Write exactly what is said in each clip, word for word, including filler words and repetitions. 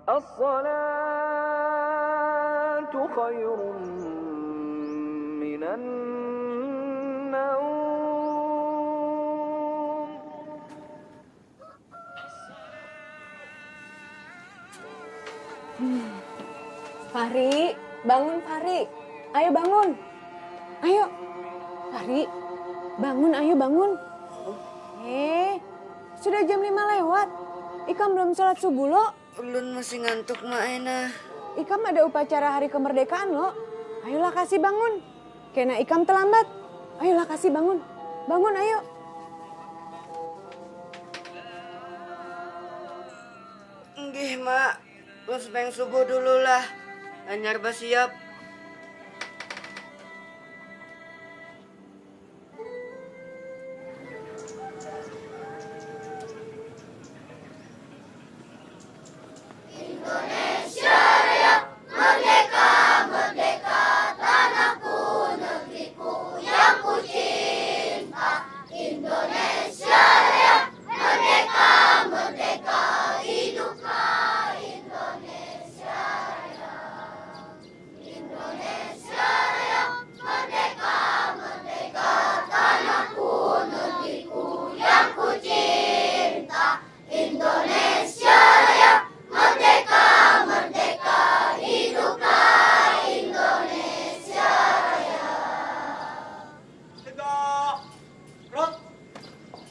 الصلاة خير من النوم. Fahri, bangun Fahri. Ayo bangun. Ayo. Fahri, bangun ayo bangun. Eh, sudah jam lima lewat. Ikam belum sholat subuh lo? Ulun masih ngantuk ma ai nah. Ikam ada upacara hari kemerdekaan lo. Ayolah kasih bangun. Kena ikam terlambat. Ayolah kasih bangun. Bangun ayo. Nggih ma, ulun sembahyang subuh dulu lah. Hanyar basiap.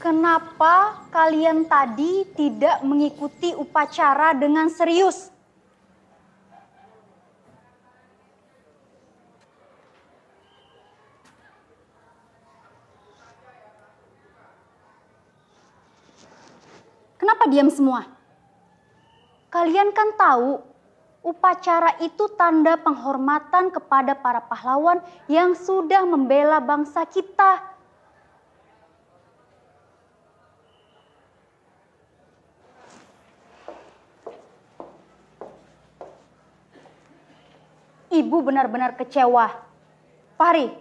Kenapa kalian tadi tidak mengikuti upacara dengan serius? Kenapa diam semua? Kalian kan tahu, upacara itu tanda penghormatan kepada para pahlawan yang sudah membela bangsa kita. Ibu benar-benar kecewa. Fahri,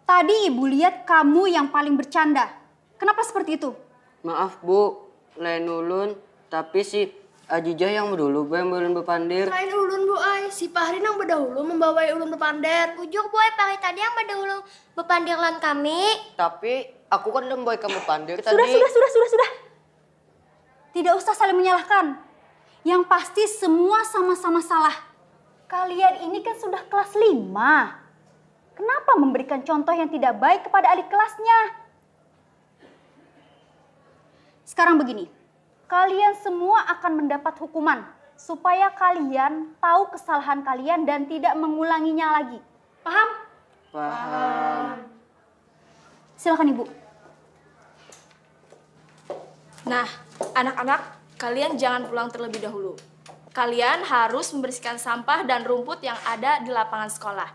tadi ibu lihat kamu yang paling bercanda. Kenapa seperti itu? Maaf bu, lain ulun, tapi si Ajijah yang dulu bu yang ulun bepandir. Lain ulun bu ai, si Fahri nang bedahulu membawai ulun bepander. Bujur bu ai, Fahri tadi yang bedahulu bepandir lan kami. Tapi aku kada membawai ikam bepandir tadi. Sudah, sudah, sudah, sudah, sudah. Tidak usah saling menyalahkan. Yang pasti semua sama-sama salah. Kalian ini kan sudah kelas lima. Kenapa memberikan contoh yang tidak baik kepada adik kelasnya? Sekarang begini, kalian semua akan mendapat hukuman supaya kalian tahu kesalahan kalian dan tidak mengulanginya lagi. Paham? Paham. Silakan Ibu. Nah, anak-anak, kalian jangan pulang terlebih dahulu. Kalian harus membersihkan sampah dan rumput yang ada di lapangan sekolah.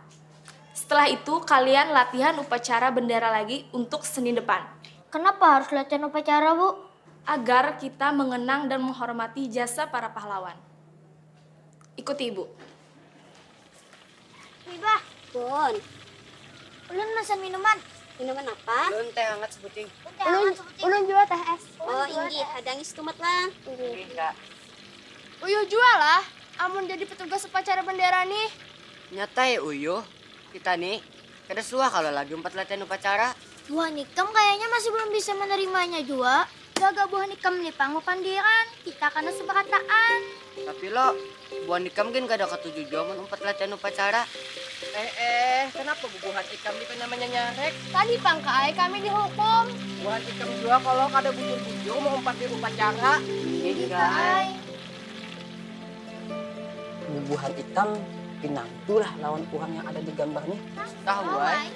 Setelah itu, kalian latihan upacara bendera lagi untuk Senin depan. Kenapa harus latihan upacara, Bu? Agar kita mengenang dan menghormati jasa para pahlawan. Ikuti Ibu. Ibah. Bun. Ulun mesen minuman. Minuman apa? Ulun teh hangat sebuting. Ulun teh hangat sebuting. Ulun jua teh es. Oh, inggih, hadangi setumat lah. Inggih, Kak. Uyuh jua lah, amun jadi petugas upacara bendera nih. Nyata ya Uyuh, kita nih kada suah kalau lagi umpat latihan upacara. Buhan ikam kayaknya masih belum bisa menerimanya jua. Gaga buhan ikam nih pang bepandiran, kita kada seberataan. Tapi lo, buhan ikam gin kada katuju jua mun umpat latihan upacara. Eh eh, kenapa bubuhan ikam dipena manyanyarek? Tadi pang ka ai kami dihukum. Buhan ikam jua kalo kada bujur-bujur mau umpat di upacara. Ini ka ai. Bubuhan ikam pinangtu lah lawan urang yang ada di gambar nih. Tahu ai.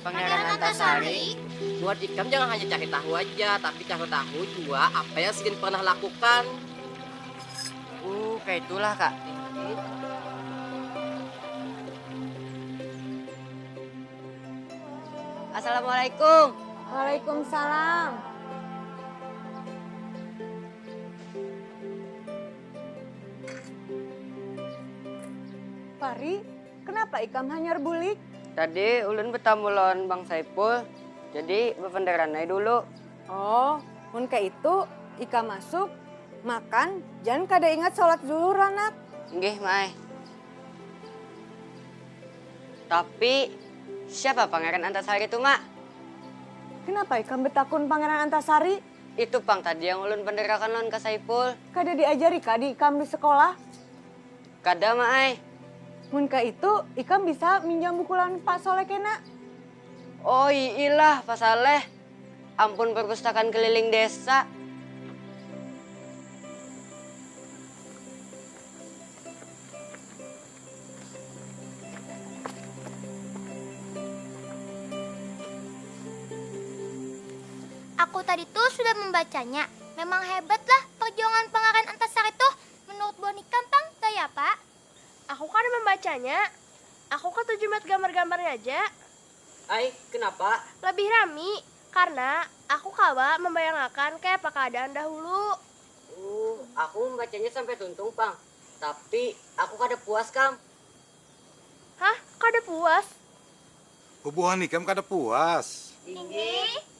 Pangeran Antasari. Buat ikam jangan hanya cari tahu aja, tapi cari tahu jua apa yang sidin pernah lakukan. Uh, kayak itulah kak. Assalamualaikum. Waalaikumsalam. Pari, kenapa ikam hanyar bulik? Tadi ulun betamu lawan Bang Saipul, jadi bependeran ai dulu. Oh, mun kaitu, ikam masuk, Makan, jan kada ingat salat zuhur, anak. Nggih, Mak ai. Tapi, siapa Pangeran Antasari tu, Mak? Kenapa ikam betakun Pangeran Antasari? Itu pang tadi yang ulun banderakan lawan Ka Saipul. Kada diajari kah di ikam di sekolah? Kada, Mak ai. Mun kaitu, ikam bisa minjam buku lawan Pak Soleh kena. Oh iilah, Pak Saleh. Ampun perpustakaan keliling desa. Aku tadi tuh sudah membacanya. Memang hebat lah perjuangan Pangeran Antasari tuh. Menurut buah nikam pang, gaya apa? Aku kada membacanya. Aku katuju melihat gambar-gambarnya aja. Ai, kenapa? Lebih rami, karena aku kawa membayangakan kayapa keadaan dahulu. Uh, aku membacanya sampai tuntung pang. Tapi aku kada puas kam. Hah? Kada puas? Bubuhan ikam kada puas? Inggih.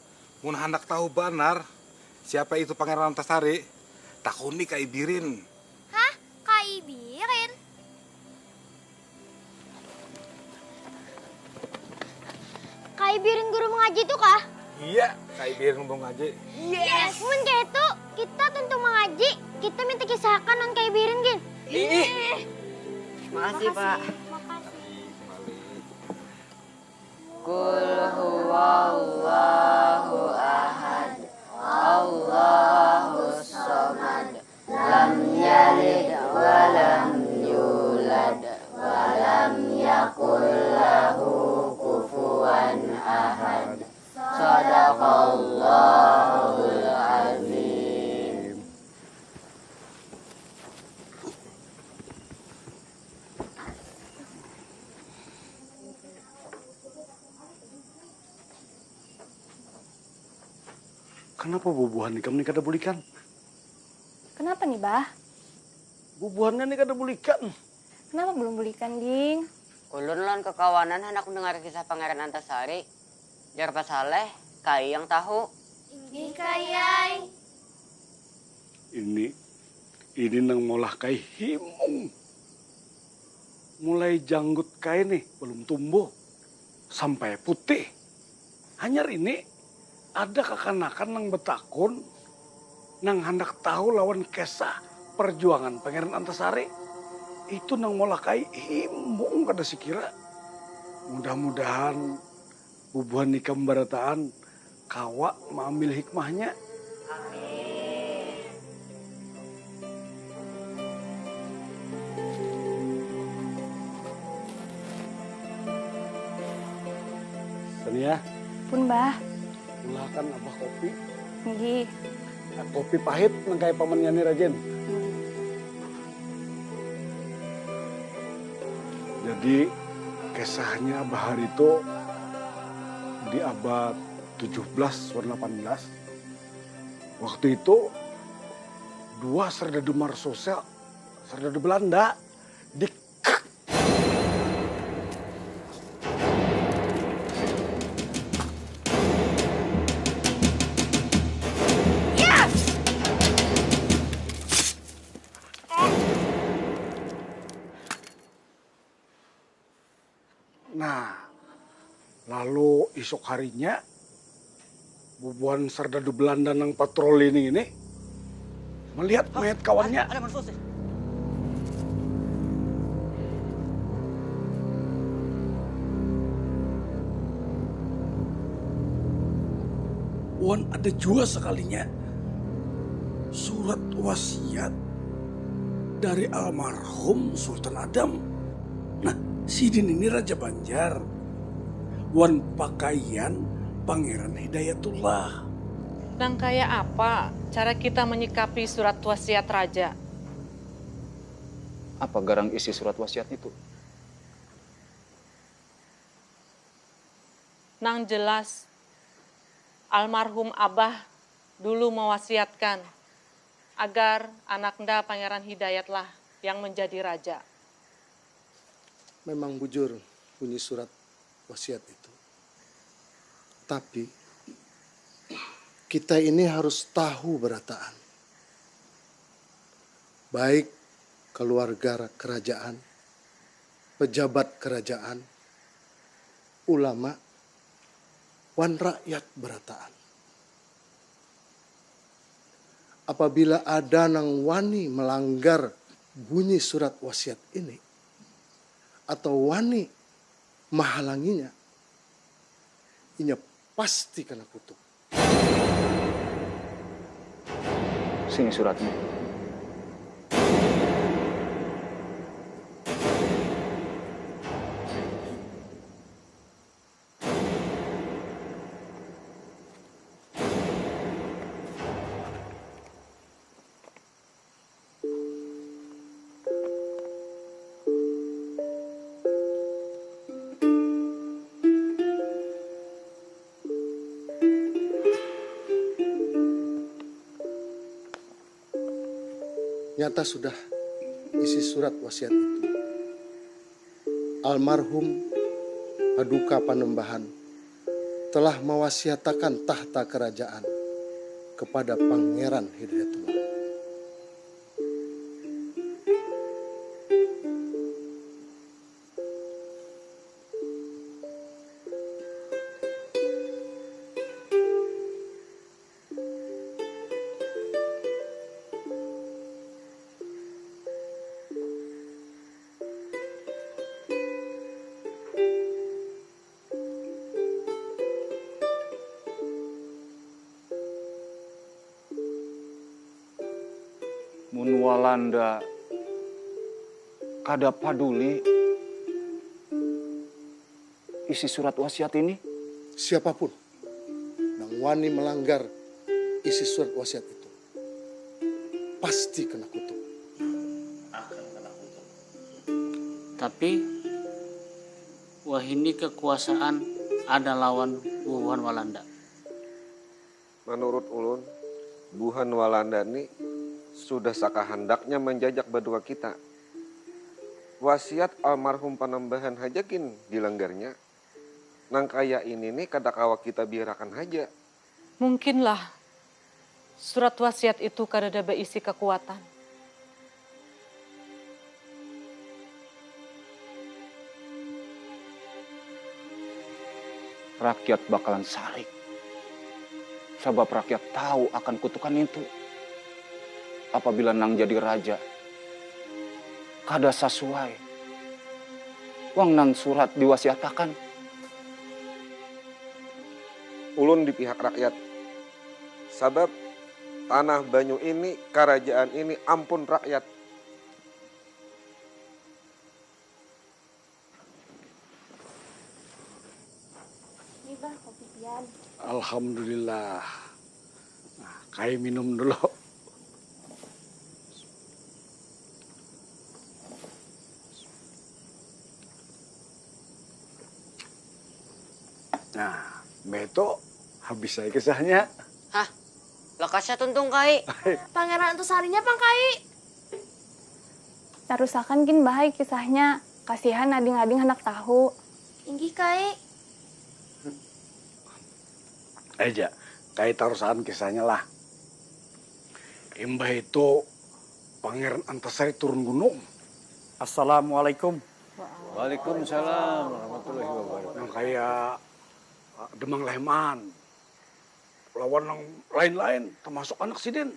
Mun handak tahu banar siapa itu Pangeran Antasari, takuni Kai Birin. Hah? Kai Birin? Kai Birin guru mengaji tu kah? Iya, Kai Birin guru mengaji. Yes. Mun kaya itu, kita tentu mengaji. Kita minta kisahakan non Kai Birin gin. Ih. Makasih, Pak. Makasih. Qul huwallahu ahad. Allahus samad. Lam yalid wa lam yulad wa lam yakul lahu kufuwan ahad. Sadaqallahul azim. Kanapa bubuhan ikam ni kada bulikan? Kanapa ni bah? Bubuhannya ni kada bulikan. Kanapa balum bulikan ding? Ulun lawan kakawanan handak mandangari kisah Pangeran Antasari. Jar Pak Saleh, Kai yang tahu. Inggih Kai ai. Ini, ini nang maulah Kai himung. Mulai janggut Kai nih balum tumbuh sampai putih. Hanyar ini ada kakanakan nang betakun nang handak tahu lawan kesah perjuangan Pangeran Antasari. Itu nang maulah Kai himung kada sikira. Mudah-mudahan bubuhan ikam barataan kawa maambil hikmahnya. Sania. Pun bah. Ulahakan abah kopi. Nggih. Kopi pahit nang kaya pamannya ni rajin. Jadi kisahnya bahari itu di abad tujuh belas wan delapan belas. Waktu itu dua serdadu Marsosa, serdadu Belanda, di Nah, lalu isuk harinya bubuhan sardadu Belanda nang patroli ning ini melihat mayat kawannya. Wan ada jua sakalinya surat wasiat dari almarhum Sultan Adam. Nah, sidin ini Raja Banjar wan pakaian Pangeran Hidayatullah. Nang kaya apa cara kita menyikapi surat wasiat Raja? Apa garang isi surat wasiat itu? Nang jelas, almarhum Abah dulu mewasiatkan agar anaknda Pangeran Hidayatlah yang menjadi raja. Memang bujur bunyi surat wasiat itu. Tapi, kita ini harus tahu berataan. baik keluarga kerajaan, pejabat kerajaan, ulama, wan rakyat berataan. Apabila ada nang wani melanggar bunyi surat wasiat ini atau wani mahalanginya, inya pasti kena kutuk. Sini suratnya. Nyata sudah isi surat wasiat itu. Almarhum Paduka Panembahan telah mewasiatakan tahta kerajaan kepada Pangeran Hidayatullah. Mun Walanda kada paduli isi surat wasiat ini? Siapapun nang wani melanggar isi surat wasiat itu pasti kena kutuk. Tapi wahini kekuasaan ada lawan bubuhan Walanda. Manurut ulun, buhan Walanda ni sudah sakahandaknya manjajak badua kita. Wasiat almarhum Panambahan haja gin dilanggarnya. Nang kaya ini ni kada kawa kita biarakan haja. Mungkinlah surat wasiat itu kadada baisi kakuatan. Rakyat bakalan sarik, sabab rakyat tahu akan kutukan nintu. Apabila nang jadi raja kada sasuai wang nang surat diwasiatakan. Ulun di pihak rakyat, sabab tanah banyu ini, karajaan ini ampun rakyat. Nih bah, kopi pian. Alhamdulillah. Nah, kai minum dulu. Nah, beto habis saya kisahnya. Hah? Lekasnya tuntung kai. Pangeran Antasarinya pang kai. Tarusakan gin bahai kisahnya, kasihan ading-ading handak tahu. Inggih kai. Aja, kai tarusakan kisahnya lah. Imbah itu Pangeran Antasari turun gunung. Assalamualaikum. Waalaikumsalam warahmatullahi wabarakatuh. Nang kaya Demang Leman. Lawan nang lain-lain, tamasuk anak sidin.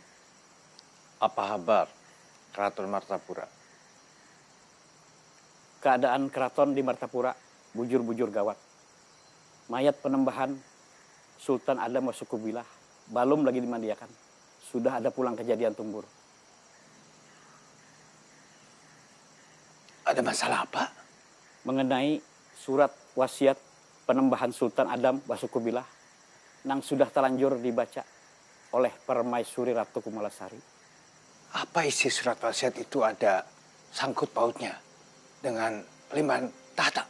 Apa habar Keraton Martapura? Keadaan keraton di Martapura bujur-bujur gawat. Mayat penembahan Sultan Adam Wasukubilah balum lagi dimandiakan. Sudah ada pulang kejadian tumbur. Ada masalah apa? Mengenai surat wasiat penembahan Sultan Adam Wasukubilah nang sudah talanjur dibaca oleh Permaisuri Ratu Kumalasari. Apa isi surat wasiat itu ada sangkut pautnya dengan Liman Tahta?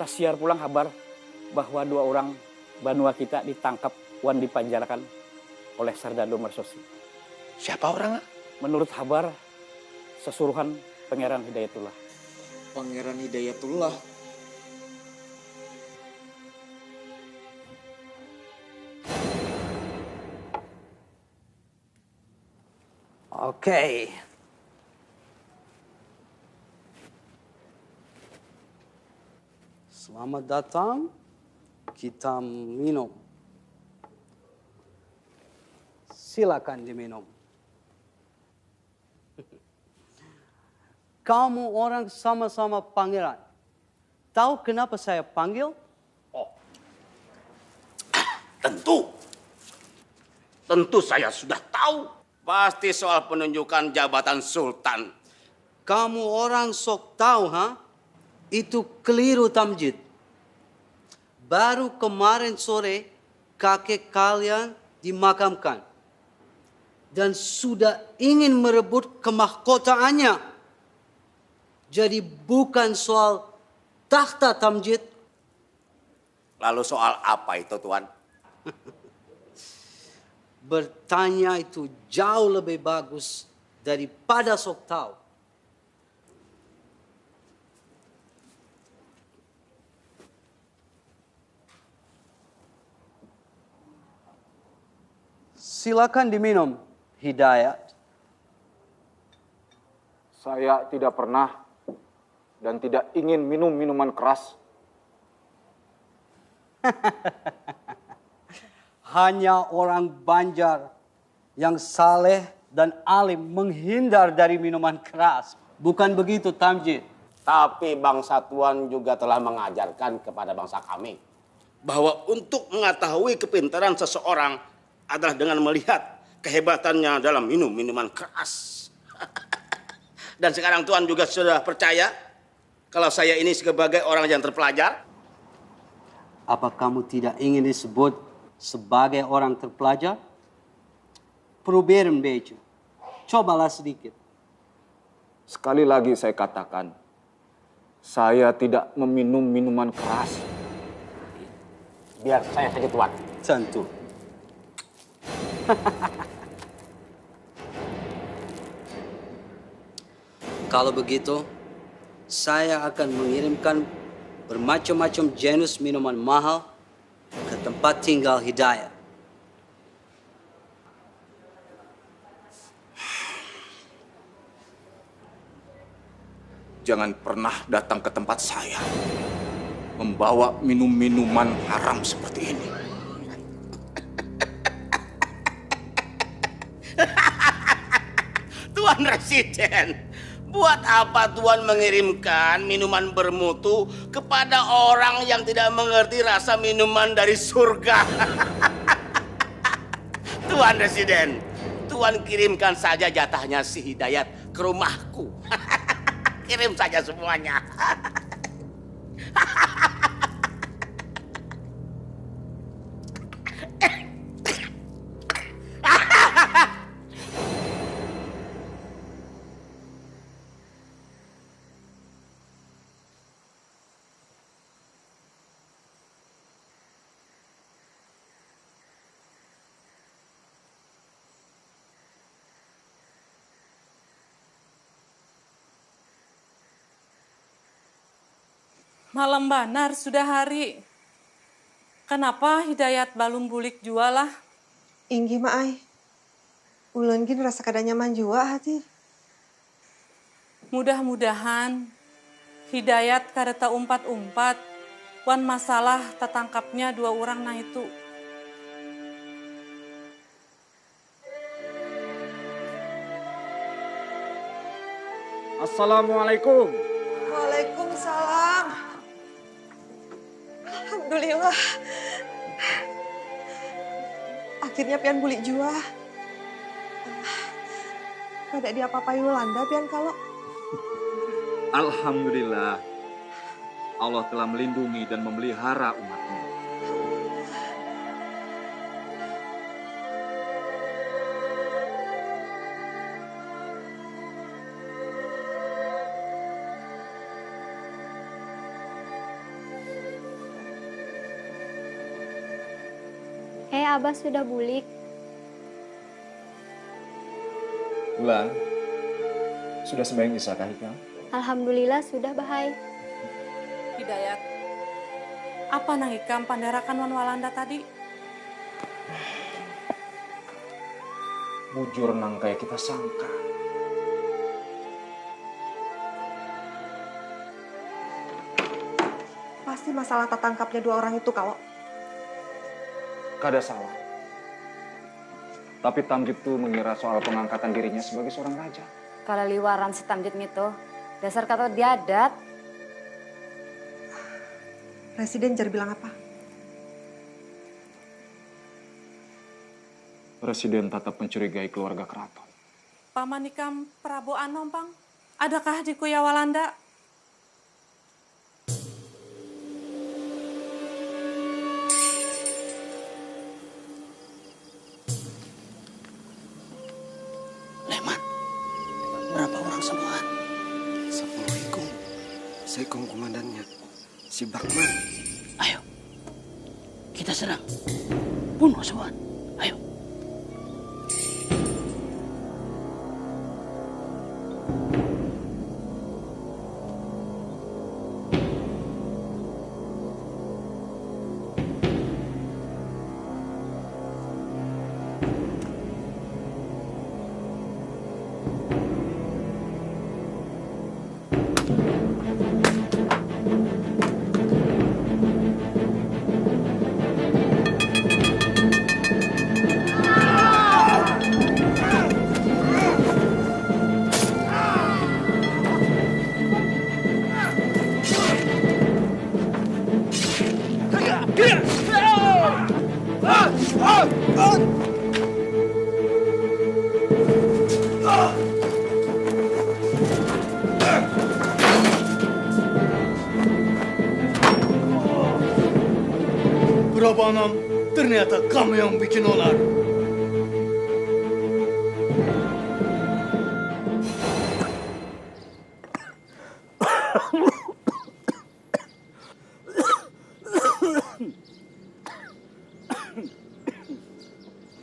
Tasiar pulang habar bahwa dua orang banua kita ditangkap wan dipanjarakan oleh Sardado Marsosi. Siapa orang? Menurut habar, sesuruhan Pangeran Hidayatullah. Pangeran Hidayatullah. Oke. Selamat datang. Kita minum. Silakan diminum. Kamu orang sama-sama pangeran. Tahu kenapa saya panggil? Oh, tentu. Tentu saya sudah tahu. Pasti soal penunjukan jabatan sultan. Kamu orang sok tahu, ha? Itu keliru, Tamjid. Baru kemarin sore kakek kalian dimakamkan dan sudah ingin merebut kemahkotaannya. Jadi bukan soal takhta, Tamjid. Lalu soal apa itu, Tuan? Bertanya itu jauh lebih bagus daripada sok tahu. Silakan diminum, Hidayat. Saya tidak pernah dan tidak ingin minum minuman keras. Hanya orang Banjar yang saleh dan alim menghindar dari minuman keras. Bukan begitu, Tamjid? Tapi bangsa Tuan juga telah mengajarkan kepada bangsa kami bahwa untuk mengetahui kepintaran seseorang adalah dengan melihat kehebatannya dalam minum minuman keras. Dan sekarang Tuan juga sudah percaya kalau saya ini sebagai orang yang terpelajar? Apa kamu tidak ingin disebut sebagai orang terpelajar? Probeer een bietje. Cobalah sedikit. Sekali lagi saya katakan, saya tidak meminum minuman keras. Biar saya saja, Tuan. Tentu. Kalau begitu, saya akan mengirimkan bermacam-macam jenis minuman mahal ke tempat tinggal Hidayat. Jangan pernah datang ke tempat saya membawa minum-minuman haram seperti ini. Tuan Residen, buat apa Tuan mengirimkan minuman bermutu kepada orang yang tidak mengerti rasa minuman dari surga? Tuan Residen, Tuan kirimkan saja jatahnya si Hidayat ke rumahku. Kirim saja semuanya. Malam banar sudah hari. Kanapa Hidayat balum bulik jua lah? Inggih ma ai. Ulun gin rasa kada nyaman jua hati. Mudah-mudahan Hidayat kada taumpat-umpat wan masalah tatangkapnya dua urang naitu. Assalamualaikum. Waalaikumsalam. Alhamdulillah. Akhirnya pian bulik jua. Kada diapa-apai Yulanda pian kalo. Alhamdulillah. Allah telah melindungi dan memelihara umatnya. Heh, Abah sudah bulik. Bulan, sudah sembahyang Isya kah ikam? Alhamdulillah sudah, Bah ai. Hidayat, apa nang ikam pandarakan wan Walanda tadi? Bujur nang kaya kita sangka. Pasti masalah tatangkapnya dua orang itu kawa. Kada salah. Tapi Tamjid tu mengira soal pengangkatan dirinya sebagai seorang raja. Kalaliwaran si Tamjid ngitu. Dasar katawa diadat. Residen jar bilang apa? Residen tatap mencurigai keluarga keraton. Paman ikam Prabu Anom pang, adakah di kuya Walanda? Leman, berapa orang sabuhan? Sepuluh ikung. Seikung komandannya. Si Bakman. Ayo, kita serang. Bunuh sabuhan. Ayo. Berapa enam? Ternyata kamu yang bikin onar.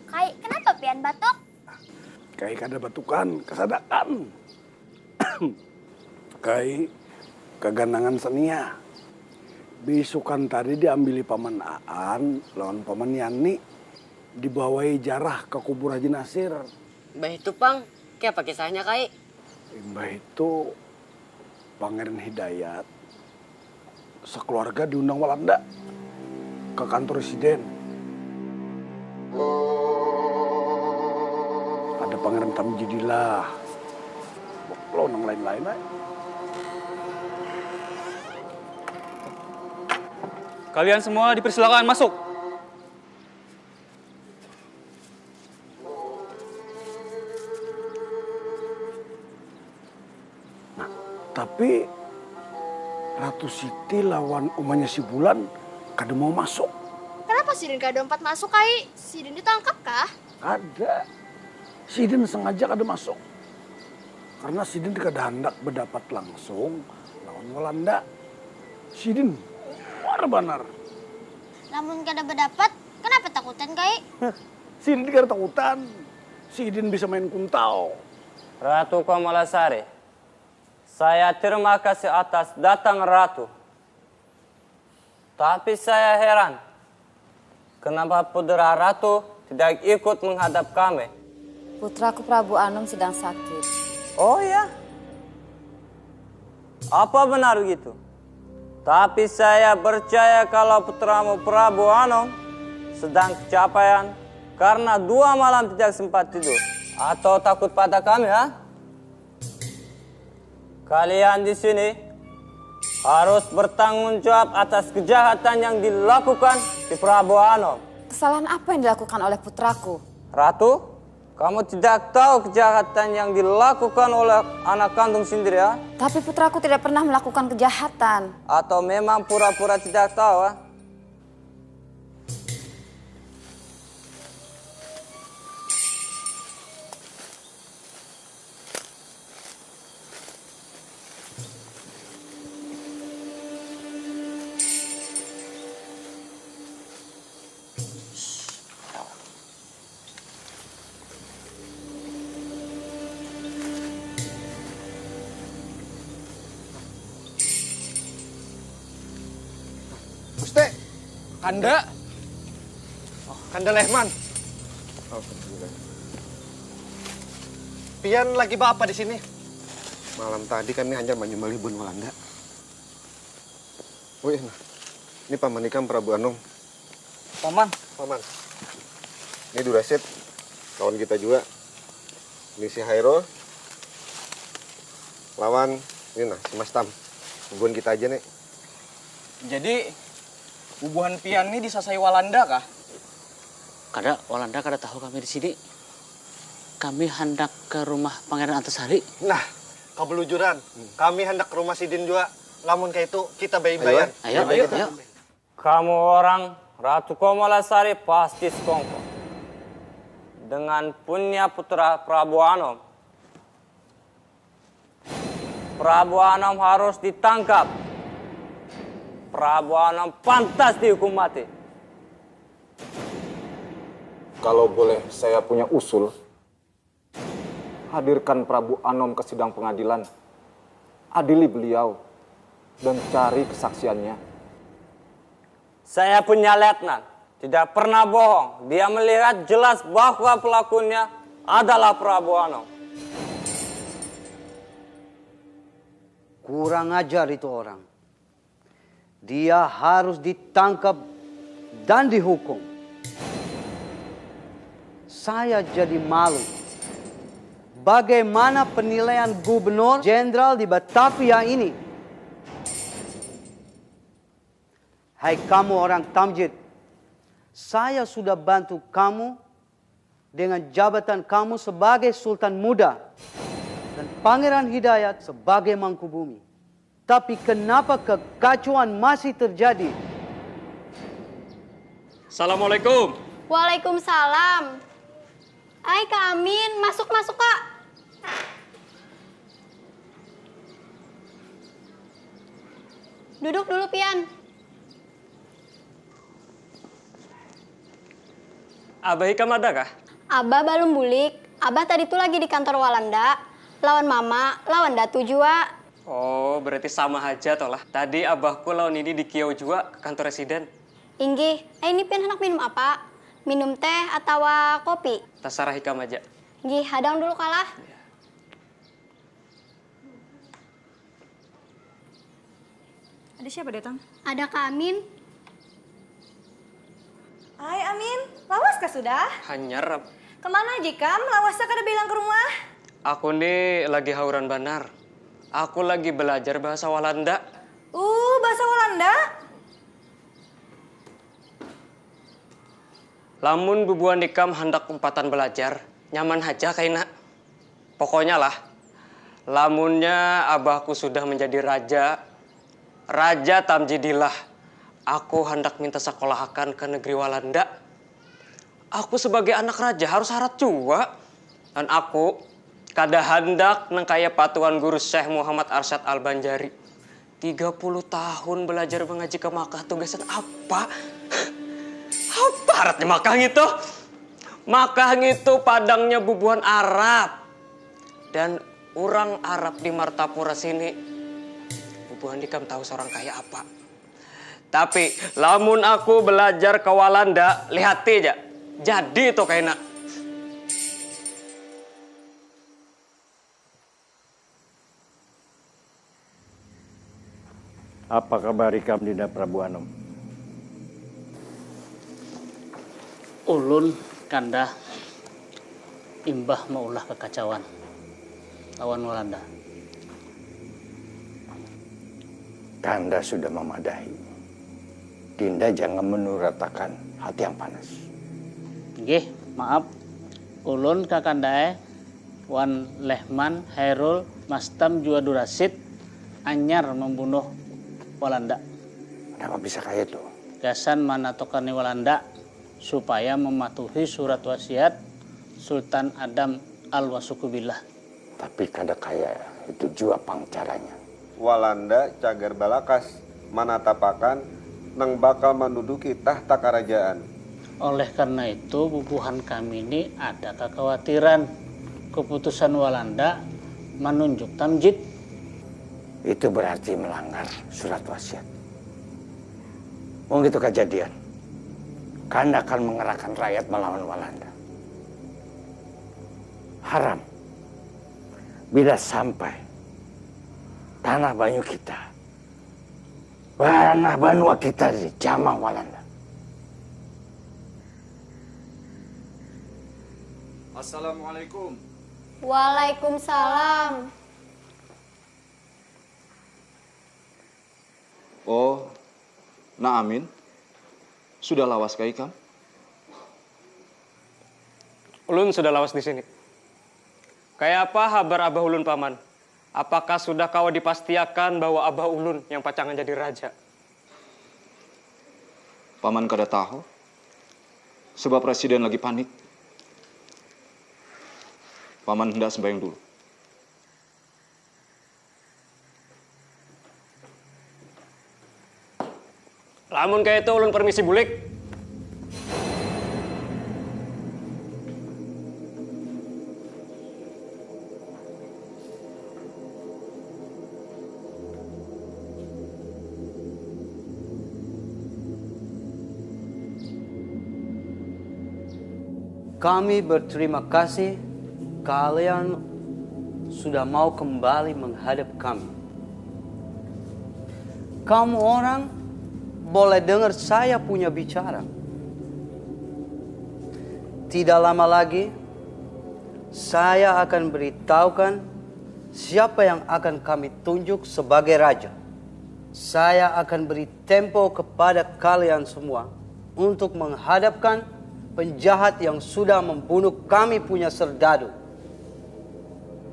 Kai, kenapa pian batuk? Kai kada batukan, kasadakan. Kai kaganangan sania. Bisukan tadi diambili paman Aan lawan paman Yani, dibawai jarah ka kubur Haji Nasir. Imbah itu pang, kayapa kisahnya Kai? Imbah itu Pangeran Hidayat sakeluarga diundang Walanda ka kantor residen. Ada Pangeran Tamjidillah, lawan nang lain-lain ai. Kalian semua dipersilakan masuk. Nah, tapi Ratu Siti lawan umanya si Bulan kada mau masuk. Kenapa sidin kada umpat masuk ai? Sidin ditangkap kah? Kada. Sidin sengaja kada masuk. Karena sidin kada handak bedapat langsung lawan Walanda. Sidin muar banar. Lamun kada bedapat, kenapa takutan kai? Sidin kada takutan. Sidin bisa main kuntal. Ratu Kamalasari, saya terima kasih atas datang Ratu. Tapi saya heran, kenapa putra Ratu tidak ikut menghadap kami? Putraku Prabu Anom sedang sakit. Oh ya? Apa benar begitu? Tapi saya percaya kalau putramu Prabu Anom sedang kecapean karena dua malam tidak sempat tidur. Atau takut pada kami, ha? Kalian di sini harus bertanggung jawab atas kejahatan yang dilakukan di Prabu Anom. Kesalahan apa yang dilakukan oleh putraku? Ratu, kamu tidak tahu kejahatan yang dilakukan oleh anak kandung sendiri, ya? Tapi putraku tidak pernah melakukan kejahatan. Atau memang pura-pura tidak tahu, ah? Gusti, kanda. Oh, kanda Lehman. Alhamdulillah. Pian lagi baapa di sini? Malam tadi kami hanyar manyumbalih buhan Walanda. Wih, nah. Ini paman ikam Prabu Anom. Paman. Paman. Ini Durasid, kawan kita juga. Ini si Hairul. Lawan ini nah si Mastam. Bubuhan kita aja nih. Jadi bubuhan pian nih disasai Walanda kah? Kada, Walanda kada tahu kami di sini. Kami handak ke rumah Pangeran Antasari. Nah, kabelujuran. Kami handak ke rumah sidin jua. Lamun kaitu, kita baimbayan. Ayo, ayo, ayo. Kamu orang Ratu Komolasari pasti sekongkol dengan punya putra Prabu Anom. Prabu Anom harus ditangkap. Prabu Anom pantas dihukum mati. Kalau boleh saya punya usul, hadirkan Prabu Anom ke sidang pengadilan. Adili beliau dan cari kesaksiannya. Saya punya letnan, tidak pernah bohong. Dia melihat jelas bahwa pelakunya adalah Prabu Anom. Kurang ajar itu orang. Dia harus ditangkap dan dihukum. Saya jadi malu. Bagaimana penilaian Gubernur Jenderal di Batavia ini? Hai kamu orang Tamjid, saya sudah bantu kamu dengan jabatan kamu sebagai Sultan Muda dan Pangeran Hidayat sebagai Mangkubumi. Tapi kenapa kekacauan masih terjadi? Assalamualaikum. Waalaikumsalam. Ai Kak Amin, masuk masuk Kak. Duduk dulu pian. Abah ikam ada kah? Abah balum bulik. Abah tadi tu lagi di kantor Walanda. Lawan mama, lawan datu jua. Oh, berarti sama haja toh lah. Tadi abahku lawan ini di kiau jua ke kantor residen. Inggih. Eh, ini pian handak minum apa? Minum teh atawa kopi? Tasarah ikam aja. Inggih, hadang dulu kalah. Ada siapa datang? Ada Kak Amin. Hai Amin, lawas kah sudah? Hanyar. Kemana aja kam? Lawasa kada bilang ke rumah? Aku ni lagi hauran banar. Aku lagi belajar bahasa Walanda. Uh, bahasa Walanda? Lamun bubuhan ikam handak umpatan balajar, nyaman haja kaina. Pokoknya lah, lamunnya abahku sudah menjadi raja, raja tamjidillah, aku handak minta sakolahakan ka negeri walanda. Aku sebagai anak raja harus harat jua. Dan aku kada handak nang kaya patuan guru syekh muhammad arsyad al banjari. Tiga puluh tahun belajar mengaji ke Makkah tu gasan apa? Apa haratnya Makkah ngitu? Makkah ngitu padangnya bubuhan Arab. Dan urang Arab di Martapura sini, bubuhan ikam tahu seorang kaya apa. Tapi lamun aku belajar ke Walanda, lihati ja. Jadi itu kaina. Apa kabar ikam Dinda Prabu Anom? Ulun kanda imbah maulah kekacauan lawan Walanda. Kanda sudah mamadahi. Dinda jangan menuratakan hati yang panas. Nggih, maaf. Ulun kakanda e wan Lehman, Hairul, Mastam jua Durasid anyar mambunuh Walanda. Napa bisa kaya itu? Gasan manatokani Walanda supaya mamatuhi surat wasiat Sultan Adam Al-Wasukubillah. Tapi kada kaya itu jua pang caranya. Walanda cagar balakas manatapakan nang bakal manduduki tahta karajaan. Oleh karna itu bubuhan kami ni ada kakawatiran keputusan Walanda manunjuk Tamjid. Itu berarti melanggar surat wasiat. Wong itu kajadian, kanda akan mengerahkan rakyat melawan Walanda. Haram. Bila sampai tanah banyu kita, tanah banua kita dijamah Walanda. Assalamualaikum. Waalaikumsalam. Oh, Nak Amin, sudah lawas kah ikam? Ulun sudah lawas di sini. Kaya apa habar abah ulun, Paman? Apakah sudah kawa dipastiakan bahwa abah ulun yang pacangan jadi raja? Paman kada tahu, sebab Presiden lagi panik. Paman hendak sembahyang dulu. Lamun kaya itu ulun permisi bulik. Kami berterima kasih kalian sudah mau kembali menghadap kami. Kamu orang boleh dengar saya punya bicara. Tidak lama lagi, saya akan beritahukan siapa yang akan kami tunjuk sebagai raja. Saya akan beri tempo kepada kalian semua untuk menghadapkan penjahat yang sudah membunuh kami punya serdadu.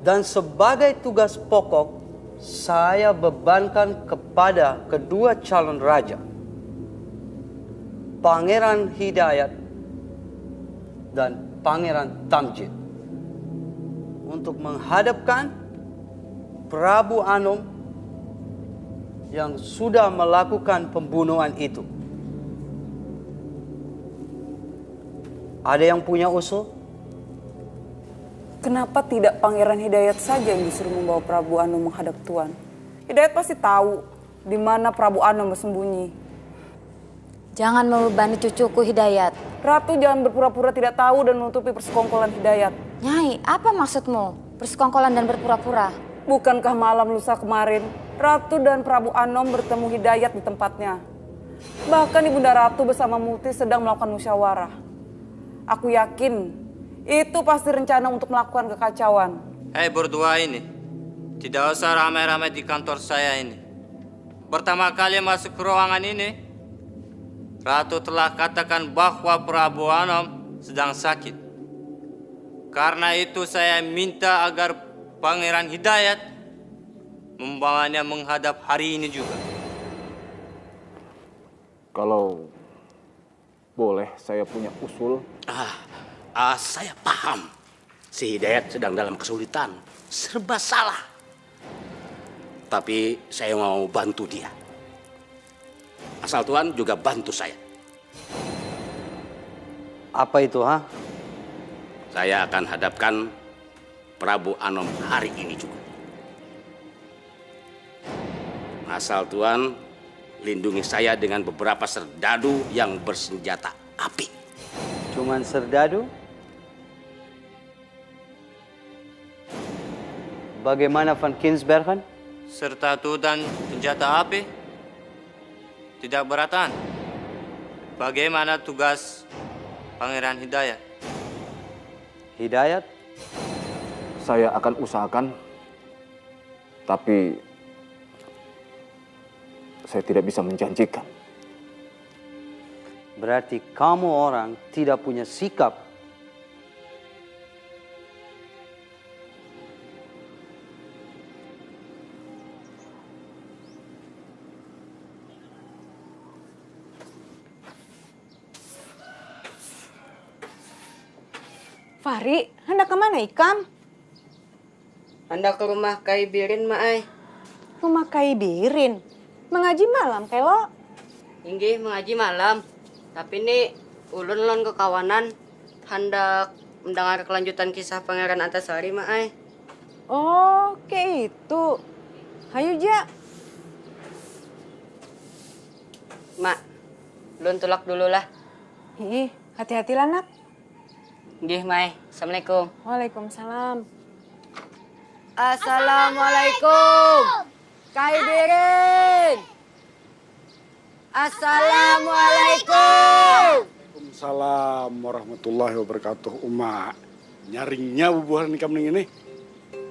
Dan sebagai tugas pokok, saya bebankan kepada kedua calon raja, Pangeran Hidayat dan Pangeran Tamjid, untuk menghadapkan Prabu Anom yang sudah melakukan pembunuhan itu. Ada yang punya usul? Kenapa tidak Pangeran Hidayat saja yang disuruh membawa Prabu Anom menghadap Tuan? Hidayat pasti tahu di mana Prabu Anom bersembunyi. Jangan membebani cucuku, Hidayat. Ratu jangan berpura-pura tidak tahu dan menutupi persekongkolan Hidayat. Nyai, apa maksudmu? Persekongkolan dan berpura-pura. Bukankah malam lusa kemarin, Ratu dan Prabu Anom bertemu Hidayat di tempatnya? Bahkan Ibunda Ratu bersama Muti sedang melakukan musyawarah. Aku yakin, itu pasti rencana untuk melakukan kekacauan. Hei berdua ini, tidak usah ramai-ramai di kantor saya ini. Pertama kali masuk ke ruangan ini, Ratu telah katakan bahwa Prabu Anom sedang sakit. Karena itu saya minta agar Pangeran Hidayat membawanya menghadap hari ini juga. Kalau boleh, saya punya usul. Ah, ah, saya paham. Si Hidayat sedang dalam kesulitan, serba salah. Tapi saya mau bantu dia. Asal Tuan juga bantu saya. Apa itu, ha? Saya akan hadapkan Prabu Anom hari ini juga. Asal Tuan lindungi saya dengan beberapa serdadu yang bersenjata api. Cuman serdadu? Bagaimana Van Kinsbergen? Serta tutan senjata api tidak beratan. Bagaimana tugas Pangeran Hidayat? Hidayat? Saya akan usahakan, tapi saya tidak bisa menjanjikan. Berarti kamu orang tidak punya sikap. Fahri, hendak ke mana ikam? Handak ke rumah Kai Birin, Ma ai. Rumah Kai Birin? Mengaji malam, Kai lo? Inggih, mengaji malam. Tapi ni, ulun lawan kekawanan handak mendengar kelanjutan kisah Pangeran Antasari, Ma ai. Oh, kaya itu. Hayu ja. Ma, ulun tulak dulu lah. Hiih, hati-hati lah, Nak. Nggih, Mai. Assalamualaikum. Waalaikumsalam. Assalamualaikum. Kai Birin. Assalamualaikum. Waalaikumsalam warahmatullahi wabarakatuh. Uma, nyaringnya bubuhan ikam ning ini.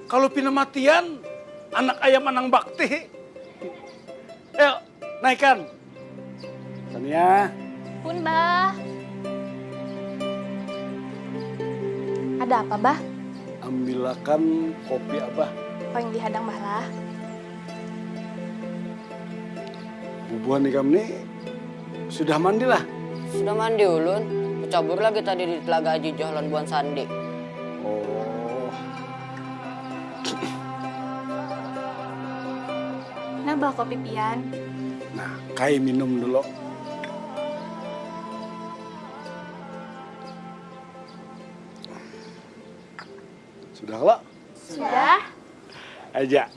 Kalau pina matian, anak ayam anang bakti. Ayo, naikan. Sania. Pun, Bah. Ada apa, Bah? Ambilakan kopi Abah. Apa yang dihadang, Bah lah? Bubuhan ikam ni sudah mandi lah? Sudah mandi ulun. Kucabur lagi tadi di Telaga Aji Johlan buhan Sandi. Oh. Nah, Bah, kopi pian. Nah, kai minum dulu. Sudah lo? Sudah. Aja.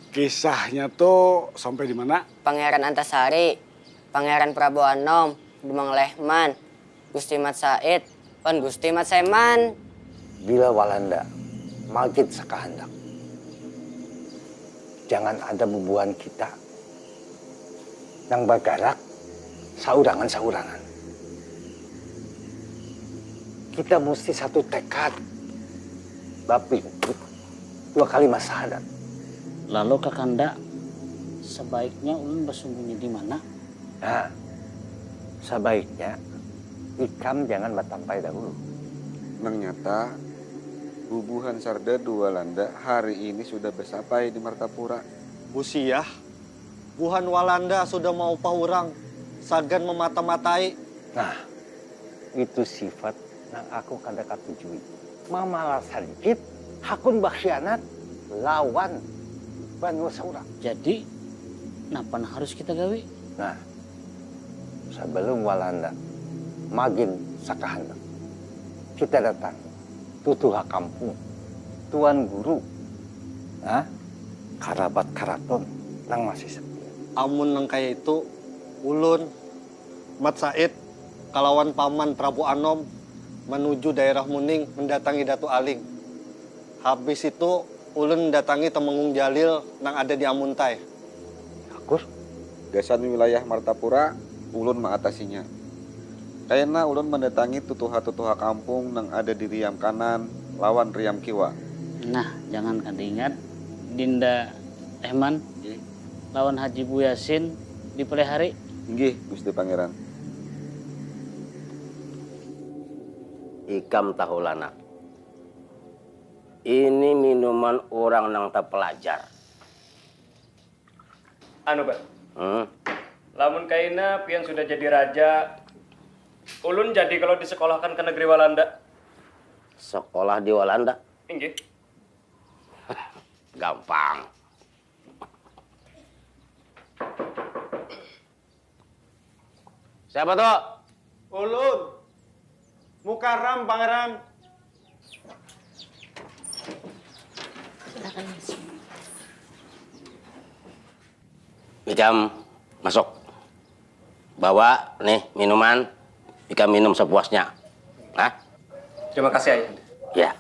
Kisahnya tuh sampai di mana? Pangeran Antasari, Pangeran Prabu Anom, Demang Lehman, Gusti Mat Said, wan Gusti Mat Seman. Bila Walanda magit sakahandak, jangan ada bubuhan kita nang bagarak saurangan-saurangan. Kita musti satu tekad, bapingkut dua kali masahadat. Lalu Kakanda, sebaiknya ulun bersembunyi di mana? Nah, sebaiknya ikam jangan batampai dahulu. Nang nyata, bubuhan sardadu Walanda hari ini sudah besapai di Martapura. Busiah, buhan Walanda sudah maupah urang, sagan memata-matai. Nah, itu sifat nang aku kada katujui. Mamalas sadikit, hakun bakhianat lawan banua saurang. Jadi, napa nang harus kita gawi? Nah, sebelum Walanda magin sakahandak, kita datang tutuha kampung, tuan guru, nah, karabat karaton nang masih setia. Amun nang kaya itu, ulun, Mat Said, kalawan Paman Prabu Anom manuju daerah Muning mendatangi Datu Aling. Habis itu, ulun mendatangi Temenggung Jalil nang ada di Amuntai. Bagus. Gasan wilayah Martapura, ulun maatasinya. Kaina ulun mendatangi tutuha-tutuha kampung nang ada di riam kanan lawan riam kiwa. Nah, jangan kada ingat, Dinda Ehman. Nggih. Lawan Haji Bu Yasin dipelihari. Inggih, Gusti Pangeran. Ikam tahu lah, Nak. Ini minuman urang nang tapelajar. Anu, Bah. Hmm? Lamun kaina pian sudah jadi raja, ulun jadi kalau disekolahkan ke negeri Walanda. Sekolah di Walanda? Inggih. Gampang. Siapa tuh? Ulun. Mukaram, Pangeran. Ikam masuk. Bawa nih minuman, ikam minum sepuasnya. Hah? Terima kasih, Ayah. Ya.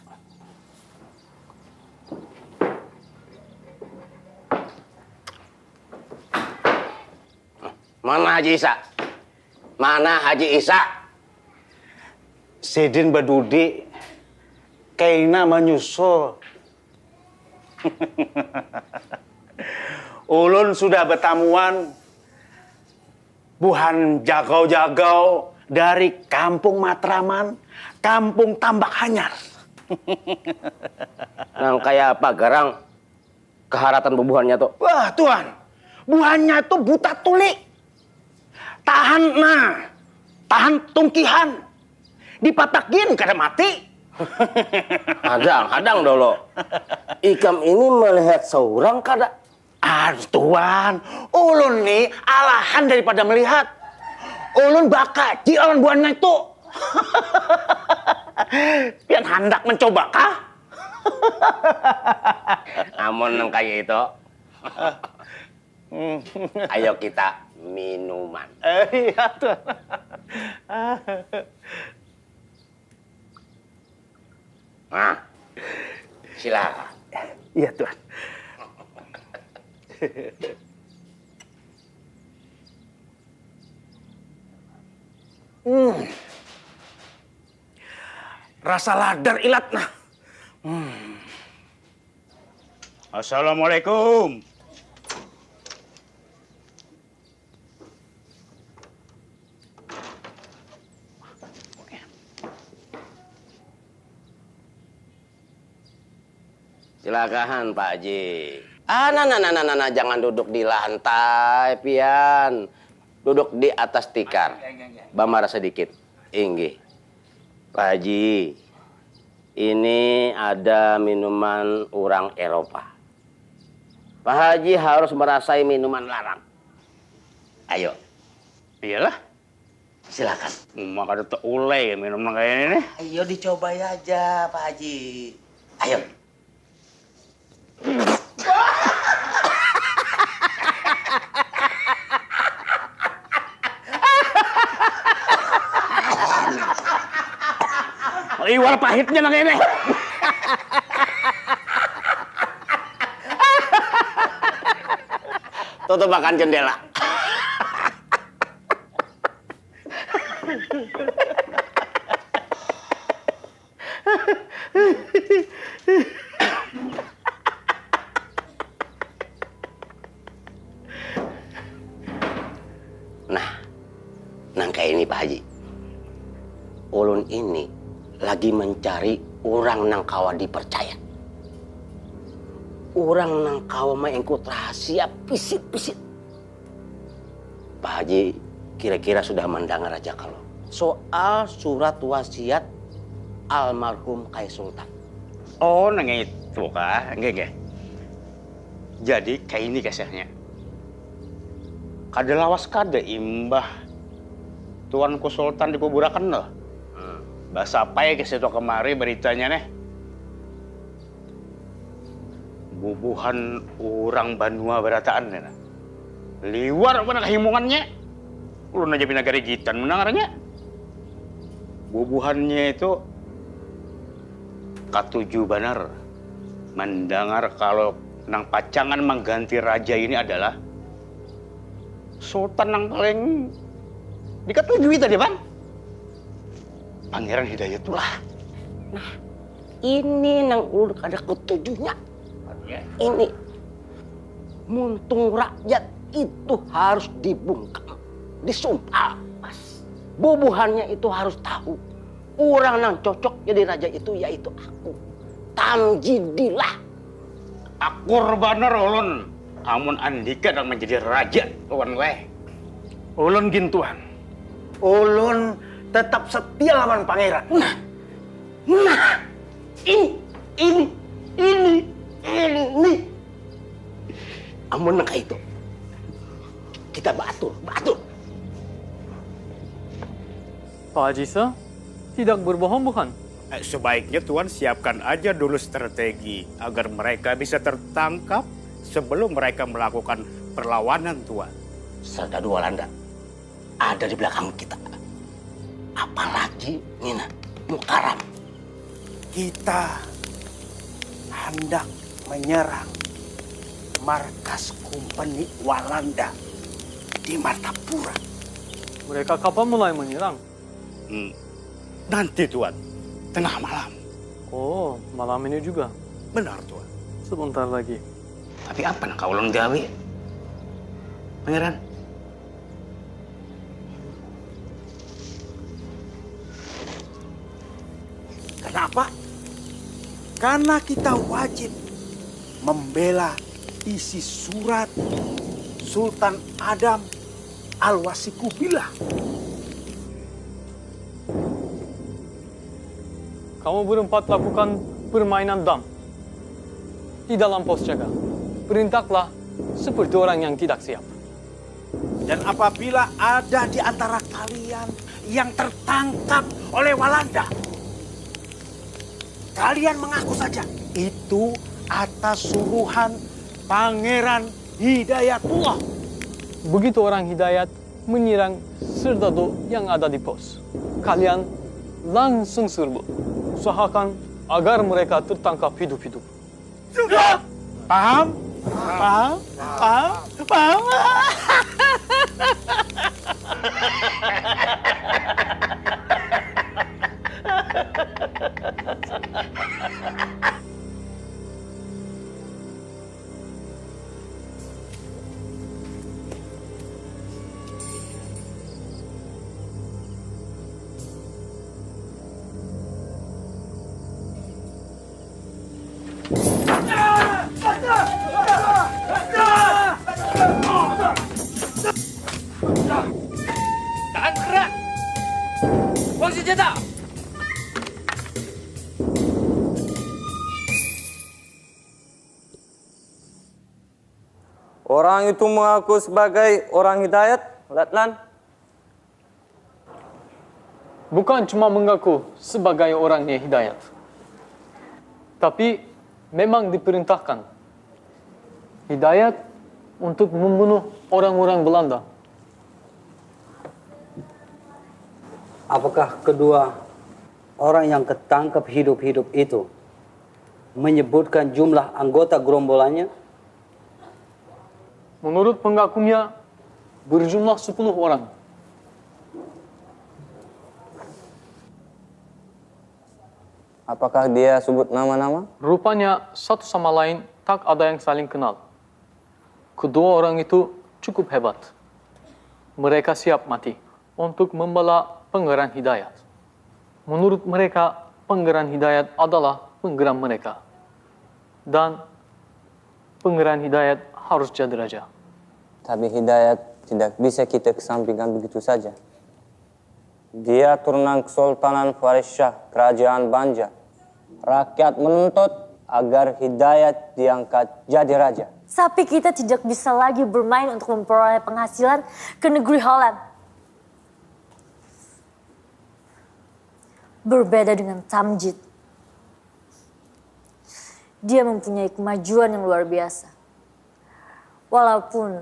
Mana Haji Isa? Mana Haji Isa? Sidin badudi, kaina manyusul. Ulun sudah batamuan buhan jagau-jagau dari Kampung Matraman, Kampung Tambak Hanyar. Nang kaya apa garang kaharatan bubuhannya tu? Wah, Tuan, buhannya tu buta tuli. Tahan, nah, tahan tungkihan. Dipatak gin kada mati. Hadang, hadang dulu. Ikam ini melihat seorang kada? Aduh, Tuan, ulun ni alahan daripada melihat. Ulun bakaji lawan buhannya itu. Pian handak mencoba kah? Amun nang kaya itu, ayo kita minuman. Eh, iya, Tuan. Nah, silakan. Iya, Tuan. Hmm. Rasa ladar ilat nah. Hmm. Assalamualaikum. Silakahan Pak Haji. Ah, nah, nah, nah, nah, nah, nah, jangan duduk di lantai, pian. Duduk di atas tikar. Bamara sedikit. Inggih. Pak Haji, ini ada minuman urang Eropa. Pak Haji harus merasai minuman larang. Ayo. Iyalah. Silakan. Uma kada teulai minum nang kaya ini nih. Ayo dicobai aja Pak Haji. Ayo. Liwar pahitnya nang ini. Tutup akan jendela. Nah, nang kaya ini Pak Haji. Ulun ini lagi mencari urang nang kawa dipercaya. Urang nang kawa maengkut rahasia pisit-pisit. Pak Haji kira-kira sudah mandangar aja kalo soal surat wasiat almarhum Kai Sultan. Oh nang itu kah, nggih nggih. Jadi kaini kisahnya. Kada lawas kada imbah tuanku Sultan dikuburakan tuh. Basapai ke situ kemari beritanya neh. Bubuhan urang banua barataan kena. Liwar mana kahimungannya. Ulun aja pina garigitan mendangarnya. Bubuhannya itu katuju banar mendangar kalau nang pacangan mengganti raja ini adalah sultan nang paling dikatujui tadi bang. Pangeran Hidayatullah. Nah, ini nang ulun kada ketujunya. Ini muntung rakyat itu harus dibungkam, disumpal. Bubuhannya itu harus tahu orang nang cocok jadi raja itu yaitu aku. Tamjidillah. Akur banar ulun amun andika nang menjadi raja tuan weh. Ulun gin tuan. Ulun tetap setia lawan pangeran. Nah, nah, ini, ini, ini, ini, ini. Amun nang itu, kita baatur, baatur. Pak Ajisa, tidak berbohong bukan? Eh, sebaiknya Tuan siapkan aja dulu strategi agar mereka bisa tertangkap sebelum mereka melakukan perlawanan Tuan. Serdadu Walanda ada di belakang kita. Apalagi Nina Mukaram. Kita hendak menyerang markas kompeni Walanda di Martapura. Mereka kapan mulai menyerang? Hmm. Nanti Tuan, tengah malam. Oh, malam ini juga? Benar Tuan. Sebentar lagi. Tapi apa nak ulun gawi? Pangeran. Kenapa? Karena kita wajib membela isi surat Sultan Adam Al-Wasikubillah. Kamu berempat lakukan permainan dam di dalam pos jaga. Perintahlah seperti orang yang tidak siap. Dan apabila ada di antara kalian yang tertangkap oleh Walanda, kalian mengaku saja itu atas suruhan Pangeran Hidayatullah. Begitu orang Hidayat menyerang serdadu yang ada di pos, kalian langsung serbu. Usahakan agar mereka tertangkap hidup-hidup. Paham? Paham? Paham? Paham? Tahan bergerak! Buang senjata! Orang itu mengaku sebagai orang Hidayat, Latlan. Bukan cuma mengaku sebagai orangnya Hidayat, tapi memang diperintahkan Hidayat untuk membunuh orang-orang Belanda. Apakah kedua orang yang ketangkep hidup-hidup itu menyebutkan jumlah anggota gerombolannya? Menurut pengakunya, berjumlah sepuluh orang. Apakah dia sebut nama-nama? Rupanya satu sama lain tak ada yang saling kenal. Kedua orang itu cukup hebat. Mereka siap mati untuk membela Pangeran Hidayat. Menurut mereka, Pangeran Hidayat adalah penggeram mereka. Dan Pangeran Hidayat harus jadi raja. Tapi Hidayat tidak bisa kita kesampingkan begitu saja. Dia turunan Kesultanan Faris Shah, Kerajaan Banjar. Rakyat menuntut agar Hidayat diangkat jadi raja. Tapi kita tidak bisa lagi bermain untuk memperoleh penghasilan ke negeri Holland. Berbeda dengan Tamjid. Dia mempunyai kemajuan yang luar biasa. Walaupun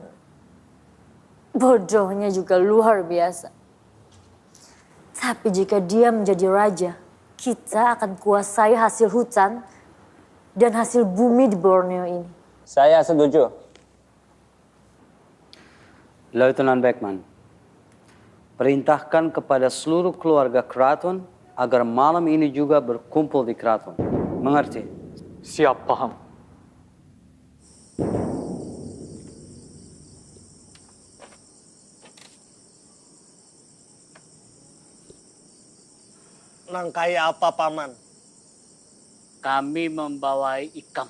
bodohnya juga luar biasa. Tapi jika dia menjadi raja, kita akan kuasai hasil hutan dan hasil bumi di Borneo ini. Saya setuju. Lieutenant Beckman, perintahkan kepada seluruh keluarga keraton agar malam ini juga berkumpul di keraton. Mengerti? Siap paham. Nang kaya apa, Paman? Kami membawai ikam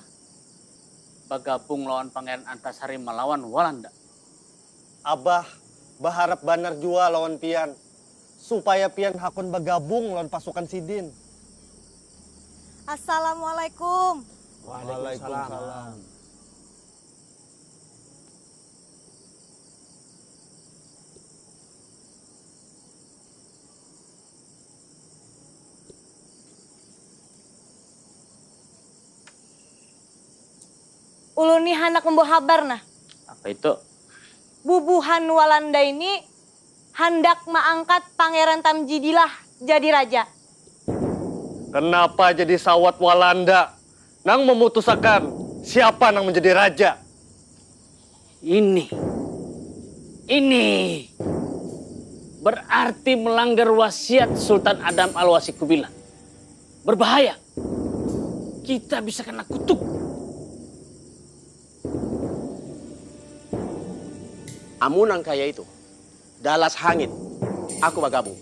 bagabung lawan Pangeran Antasari malawan Walanda. Abah baharap banar jua lawan pian, supaya pian hakun bagabung lawan pasukan sidin. Assalamualaikum. Waalaikumsalam. Ulun nih handak membawa habar nah. Apa itu? Bubuhan Walanda ini handak maangkat Pangeran Tamjidillah jadi raja. Kenapa jadi sawat Walanda nang memutusakan siapa nang menjadi raja? Ini, ini berarti melanggar wasiat Sultan Adam Al-Wasi Kubilan. Berbahaya. Kita bisa kena kutuk. Amun nang kaya itu, dalas hangit, aku bagabung.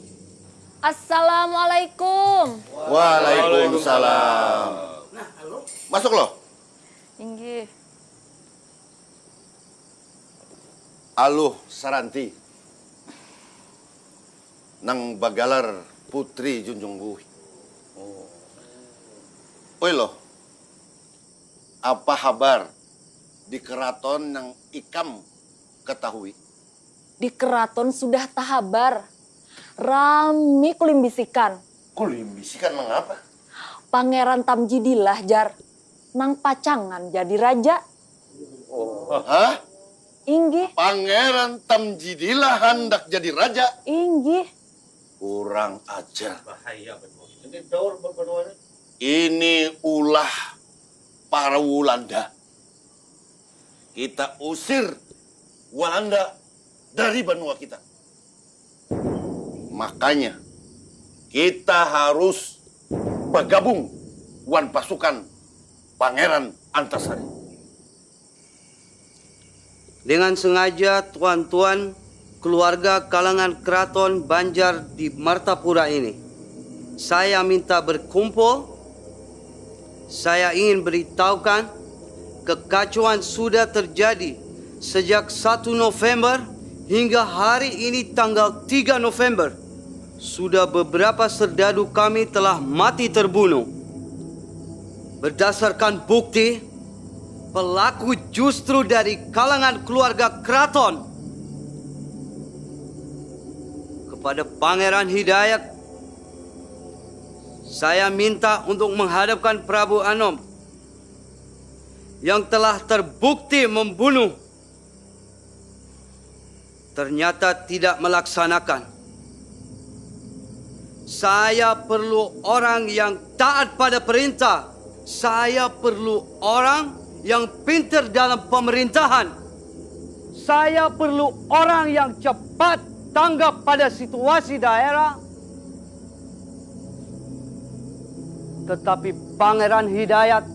Assalamualaikum. Waalaikumsalam. Masuk loh. Inggih. Aluh Saranti nang bagalar Putri Junjung Buih. Oi loh, apa habar di keraton nang ikam ketahui? Di keraton sudah tahabar. Rami kulimbisikan. Kulimbisikan mengapa? Pangeran Tamjidillah, jar. Nang pacangan jadi raja. Hah? Inggih. Pangeran Tamjidillah handak jadi raja? Inggih. Kurang ajar. Bahaya betul. Ini daur berbenua ini. Ini ulah para Walanda. Kita usir Walanda dari banua kita. Makanya kita harus bagabung wan pasukan Pangeran Antasari. Dengan sengaja tuan-tuan keluarga kalangan keraton Banjar di Martapura ini, saya minta berkumpul. Saya ingin beritahukan, kekacauan sudah terjadi sejak satu November hingga hari ini tanggal tiga November. Sudah beberapa serdadu kami telah mati terbunuh. Berdasarkan bukti, pelaku justru dari kalangan keluarga keraton. Kepada Pangeran Hidayat, saya minta untuk menghadapkan Prabu Anom yang telah terbukti membunuh, ternyata tidak melaksanakan. Saya perlu orang yang taat pada perintah. Saya perlu orang yang pintar dalam pemerintahan. Saya perlu orang yang cepat tanggap pada situasi daerah. Tetapi Pangeran Hidayat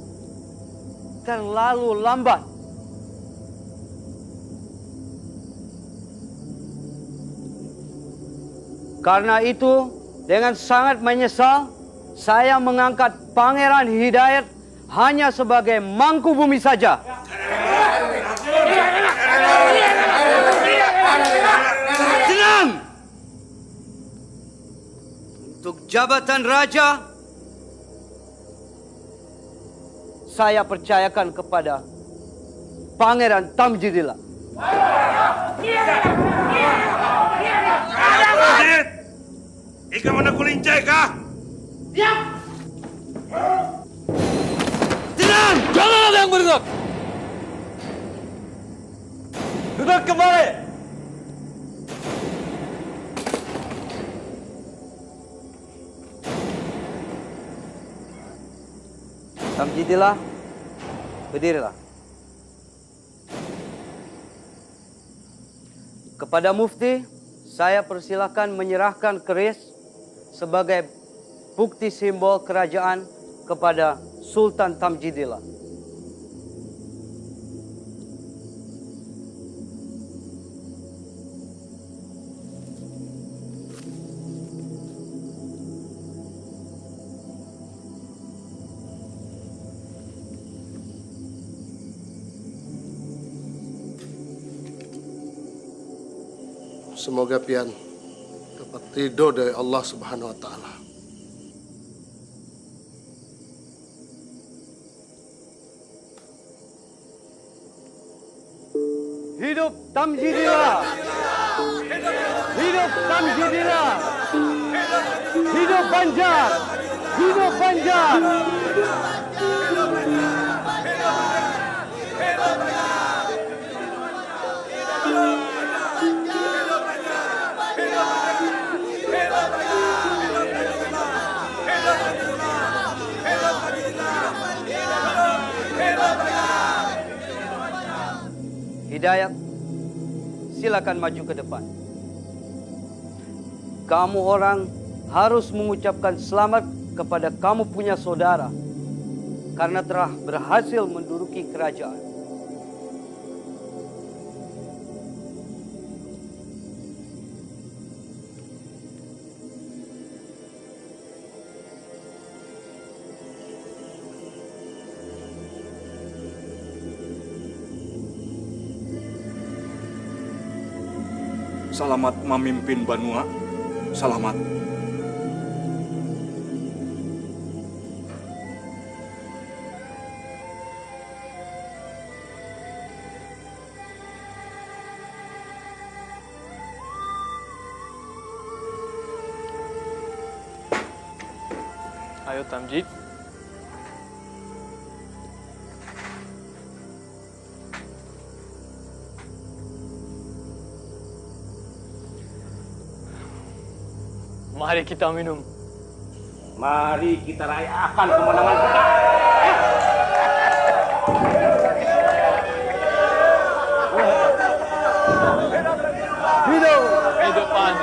terlalu lambat. Karena itu, dengan sangat menyesal, saya mengangkat Pangeran Hidayat hanya sebagai mangku bumi saja. Tenang! Untuk jabatan raja, saya percayakan kepada Pangeran Tamjidila. Ikam anak kulincai kah? Diam! Tenang! Jangan ada yang bergerak! Duduk kembali! Tamjidilah, berdirilah. Kepada Mufti, saya persilahkan menyerahkan keris sebagai bukti simbol kerajaan kepada Sultan Tamjidillah. Semoga pian dapat ridho dari Allah Subhanahu wa Ta'ala. Hidup Tamjidila! Hidup Tamjidila! Hidup Banjar! Hidup Banjar! Hidayat, silakan maju ke depan. Kamu orang harus mengucapkan selamat kepada kamu punya saudara karena telah berhasil menduduki kerajaan. Salamat mamimpin banua. Salamat. Ayo Tamjid. Mari kita minum. Mari kita rayakan kemenangan kita. Ulun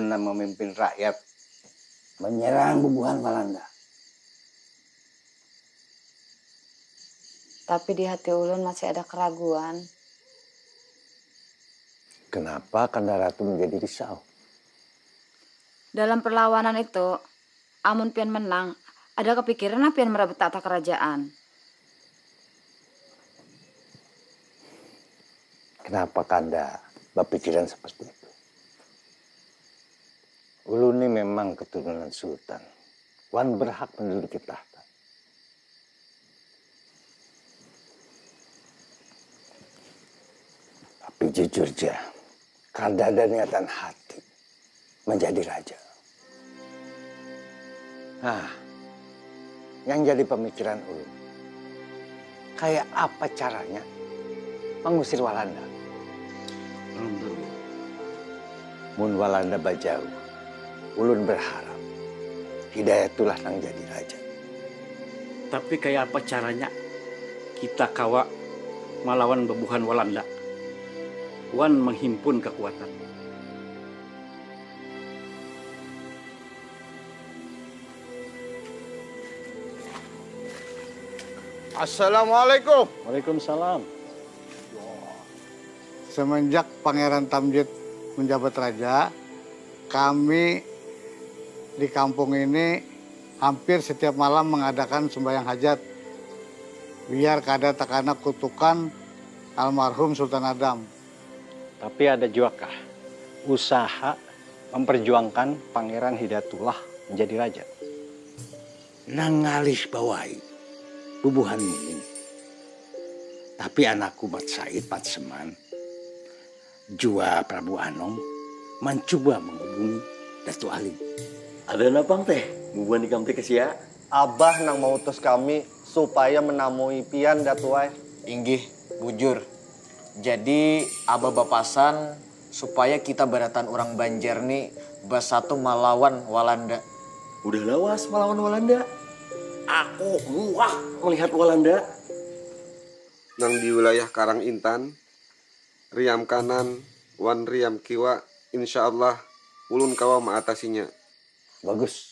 nang memimpin rakyat menyerang bubuhan Walanda. Tapi di hati ulun masih ada keraguan. Kenapa Kanda Ratu menjadi risau? Dalam perlawanan itu, amun pian menang, ada kepikiran nah pian merebut takhta kerajaan? Kenapa Kanda berpikiran seperti itu? Ulun ni memang keturunan sultan. Wan berhak menduduki tahta. Tapi jujur ja, kada ada niatan hati menjadi raja. Nah, yang jadi pemikiran ulun, kayak apa caranya mengusir Walanda? Mun Walanda bajauh, ulun berharap Hidayatullah nang jadi raja. Tapi kaya apa caranya kita kawa malawan bebuhan Walanda wan menghimpun kekuatan? Assalamualaikum. Waalaikumsalam. Semenjak Pangeran Tamjid menjabat raja, kami di kampung ini hampir setiap malam mengadakan sembahyang hajat biar kada terkena kutukan almarhum Sultan Adam. Tapi ada juga kah usaha memperjuangkan Pangeran Hidayatullah menjadi raja? Nang ngalih bawai bubuhan Muin. Tapi anakku Mat Said, Mat Seman, jua Prabu Anom mancuba manghubungi Datu Alim. Ada napang teh bubuhan ikam teh ka sia? Abah nang mautus kami supaya menamui pian Datu ai. Inggih, bujur. Jadi Abah bapasan supaya kita barataan urang Banjar ni basatu malawan Walanda. Udah lawas malawan Walanda. Aku muak melihat Walanda. Nang di wilayah Karang Intan, riam kanan wan riam kiwa, insya Allah ulun kawa maatasinya. Bagus.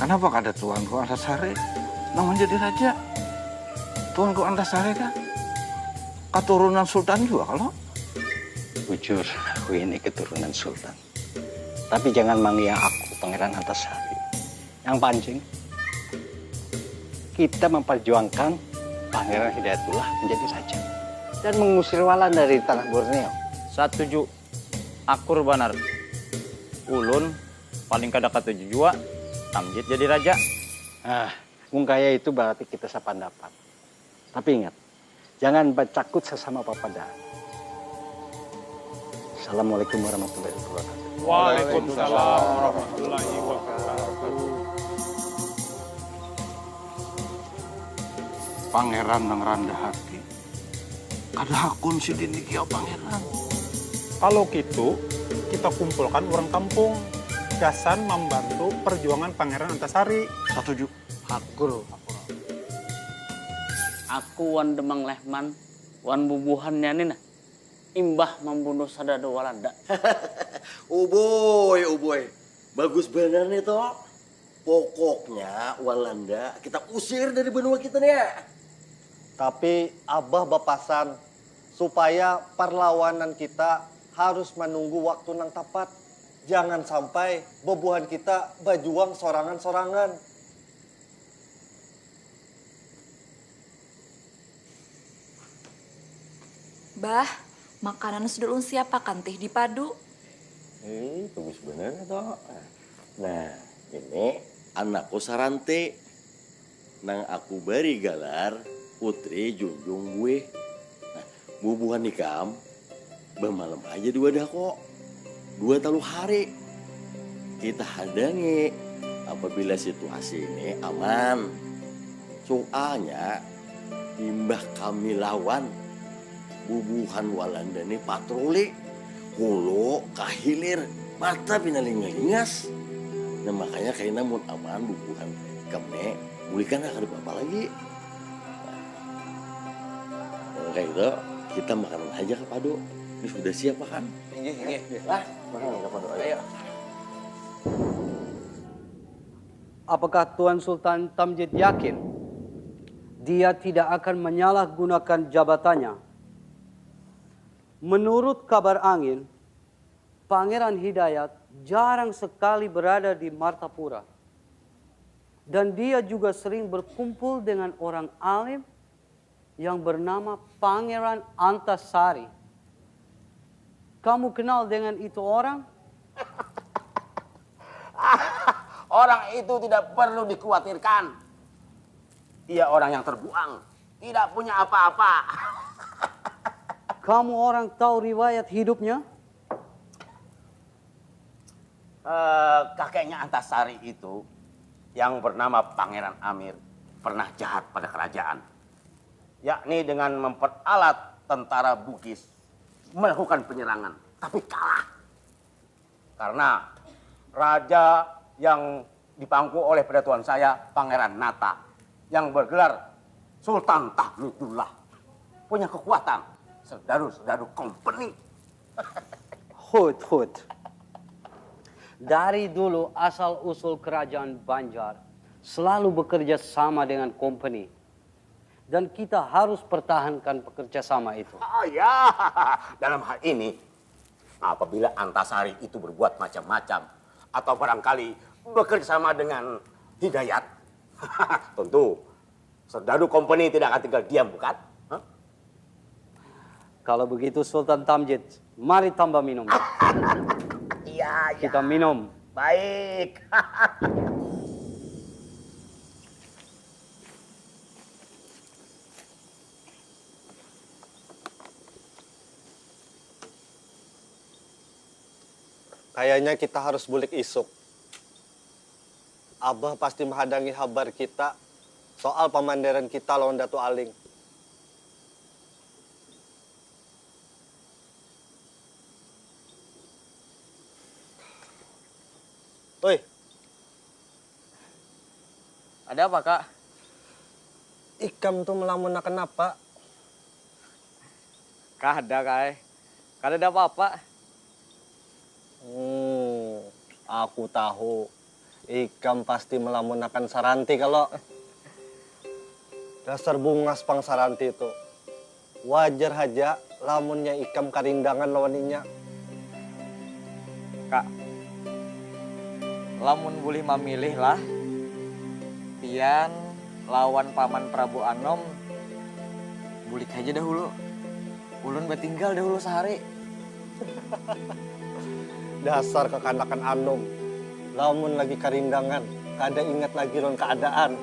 Kanapa kada tuanku Antasari nang manjadi raja? Tuanku Antasari kan katurunan sultan jua kalo? Bujur, aku ini keturunan sultan. Tapi jangan mangiang aku Pangeran Antasari. Yang pancing, kita memperjuangkan Pangeran Hidayatullah menjadi raja dan mengusir Walan dari tanah Borneo. Satuju, akur banar. Ulun paling kada katuju jua Tamjid jadi raja. Ah, mun kaya itu berarti kita sapandapat. Tapi ingat, jangan bacakut sasama papadaan. Assalamualaikum warahmatullahi wabarakatuh. Waalaikumsalam warahmatullahi wabarakatuh. Pangeran nang randah hati. Kada hakun sidin dikiau pangeran. Kalau kitu, kita kumpulkan urang kampung gasan mambantu perjuangan Pangeran Antasari. Satuju. Hakur. Aku wan Demang Lehman wan bubuhannya ni nah imbah mambunuh sadada Walanda. Ubuy, ubuy. Bagus banar ni to. Pokoknya Walanda kita usir dari banua kita nia. Tapi Abah bapasan supaya parlawanan kita harus manunggu waktu nang tapat. Jangan sampai bebuhan kita bajuang sorangan-sorangan. Bah, makanan sudah ulun siapakan tih di padu. Ih, bagus bener toh. Nah, ini anakku Saranti. Nang aku bari galar Putri Junjung Buih. Nah, bubuhan ikam bamalam aja di wadahku. Dua talu hari. Kita hadangi apabila situasi ini aman. Soalnya imbah kami lawan bubuhan Walanda ni patroli hulu ka hilir mata pina lingas-lingas. Nah, makanya kaina mun aman bubuhan kami bulikan lah kada apa-apa lagi. Nah, kayak gitu kita makanan aja ke padu. Ini sudah siap makan. Inggih, inggih. Lah, makan ke padu ayo. Ayo. Apakah Tuan Sultan Tamjid yakin dia tidak akan menyalahgunakan jabatannya? Menurut kabar angin, Pangeran Hidayat jarang sekali berada di Martapura. Dan dia juga sering berkumpul dengan orang alim yang bernama Pangeran Antasari. Kamu kenal dengan itu orang? Orang itu tidak perlu dikhawatirkan. Ia orang yang terbuang, tidak punya apa-apa. Kamu orang tahu riwayat hidupnya? Eh, kakeknya Antasari itu yang bernama Pangeran Amir pernah jahat pada kerajaan, yakni dengan memperalat tentara Bugis melakukan penyerangan, tapi kalah. Karena raja yang dipangku oleh pada tuan saya, Pangeran Nata, yang bergelar Sultan Tahmidullah, punya kekuatan serdadu-serdadu company. Hut, hut. Dari dulu asal-usul kerajaan Banjar selalu bekerja sama dengan company. Dan kita harus pertahankan pekerja sama itu. Oh ya, dalam hal ini, apabila Antasari itu berbuat macam-macam, atau barangkali bekerja sama dengan Hidayat, tentu serdadu company tidak akan tinggal diam, bukan? Hah? Kalau begitu Sultan Tamjid, mari tambah minum. Iya, iya. Kita minum. Baik. Kayaknya kita harus bulik isuk. Abah pasti menghadangi habar kita soal pamanderan kita lawan Datu Aling. Oi, Ada apa, Kak? Ikam tuh melamun kenapa? Kada, Kak ai. Kada ada apa-apa. Hmm, aku tahu. Ikam pasti melamunakan Saranti kalau dasar bungas pang Saranti itu. Wajar haja lamunnya ikam karindangan lawan inya. Kak, lamun bulih mamilih lah, pian lawan Paman Prabu Anom bulik haja dahulu. Ulun batinggal dahulu sahari. Dasar kakanakan Anom, lamun lagi karindangan kada ingat lagi lawan keadaan.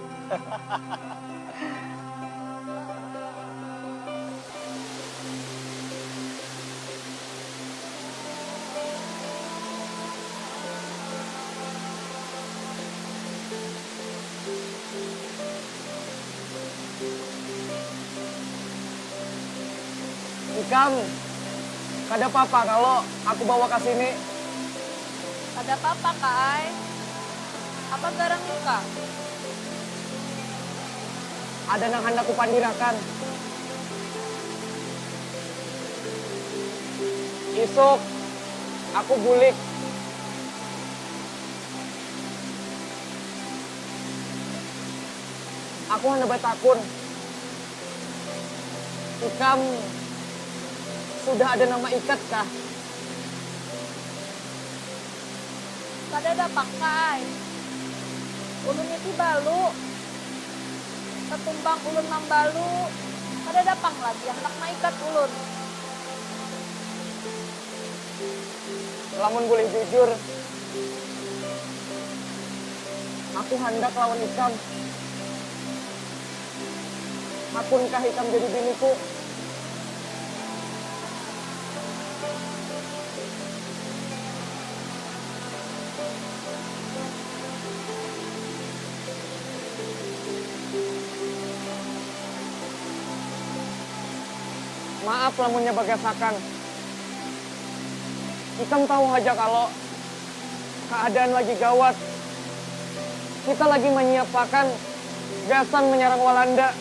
Ikam, kada papa kalo aku bawa ka sini? Kada papa, Kak ai. Apa garang luka? Ada nang handak kupandirakan. Isuk, aku bulik. Aku handak batakun. Ikam sudah ada nang maikat kah? Kadada pang, Kak ai. Ulun niti balu. Katumbang ulun mambalu, kadada pang lagi handak maikat ulun. Lamun bulih jujur, aku handak lawan ikam. Hakunkah ikam jadi biniku? Maaf lamunnya bagasakan. Ikam tahu haja kalo, keadaan lagi gawat. Kita lagi menyiapkan gasan menyerang Walanda.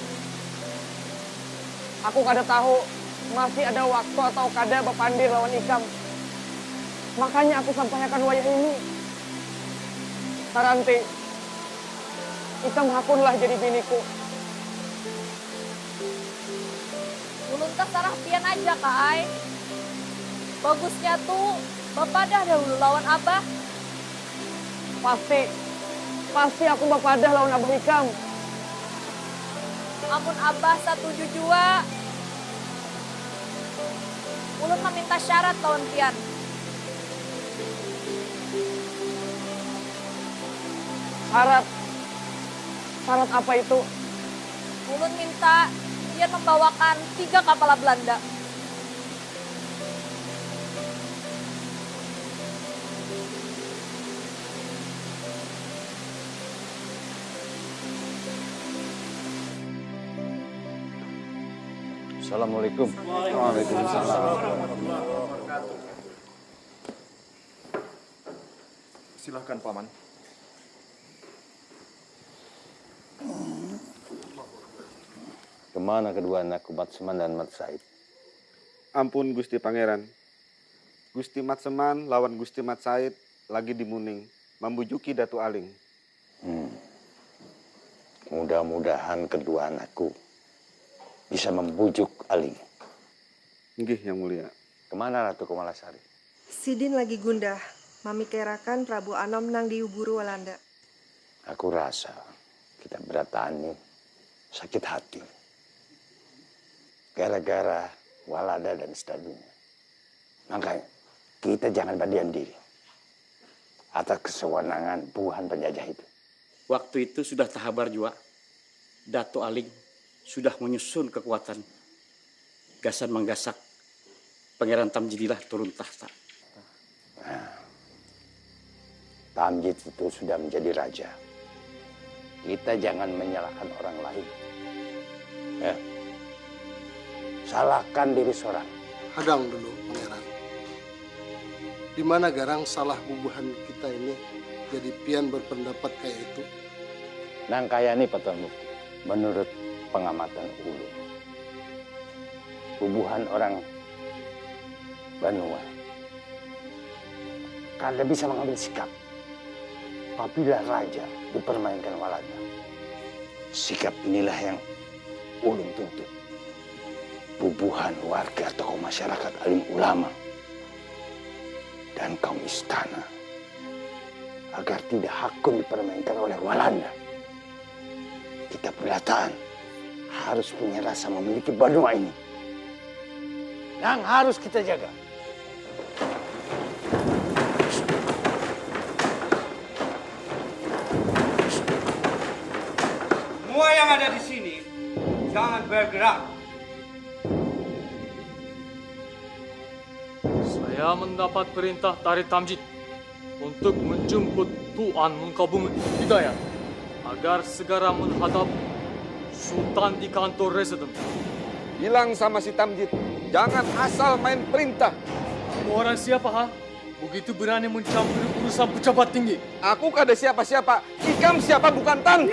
Aku kada tahu masih ada waktu atau kada bapandir lawan ikam. Makanya aku sampaiakan wayah ini. Taranti, ikam hakunlah jadi biniku. Ulun tasarah pian aja ka ai. Bagusnya tu bapadah dahulu lawan abah. Pasti, pasti aku bapadah lawan abah ikam. Amun abah satuju jua, ulun maminta syarat lawan pian. Syarat? Syarat apa itu? Ulun minta pian mambawakan tiga kapala Belanda. Assalamualaikum. Waalaikumsalam warahmatullahi wabarakatuh. Silahkan, Paman. Kemana kedua anakku Mat Seman dan Mat Said? Ampun, Gusti Pangeran. Gusti Mat Seman lawan Gusti Mat Said lagi di Muning, mambujuki Datu Aling. Hmm. Mudah-mudahan kedua anakku bisa membujuk Aling. Nggih, Yang Mulia. Kemana Ratu Kemalasari? Sidin lagi gundah, mamikirakan Prabu Anom nang diuburu Walanda. Aku rasa kita berataan ni sakit hati. Gara-gara Walanda dan sedagunya. Makanya, kita jangan badiam diri atas kesewenangan buhan penjajah itu. Waktu itu sudah tahabar jua, Datu Aling sudah menyusun kekuatan gasan manggasak Pangeran Tamjidilah turun tahta. Nah, Tamjid itu sudah menjadi raja. Kita jangan menyalahkan orang lain. Ya. Salahkan diri seorang. Hadang dulu, Pangeran. Di mana garang salah bubuhan kita ini jadi pian berpendapat kaya itu? Nang kaya ni, Patuan Mufti. Menurut pengamatan ulun, bubuhan orang banua kada bisa mengambil sikap apabila raja dipermainkan Walanda. Sikap inilah yang ulun tuntut. Bubuhan warga, tokoh masyarakat, alim ulama, dan kaum istana agar tidak hakun dipermainkan oleh Walanda. Kita berataan harus punya rasa memiliki banua ini. Nang harus kita jaga. Semua yang ada di sini, jangan bergerak. Saya mendapat perintah dari Tamjid untuk menjemput Tuan Mengkabungan Hidayat agar segara menghadap Sultan di kantor residen. Bilang sama si Tamjid, jangan asal main perintah. Kamu orang siapa, ha? Begitu berani mencampuri urusan pejabat tinggi. Aku kada siapa-siapa. Ikam siapa bukan, Tan?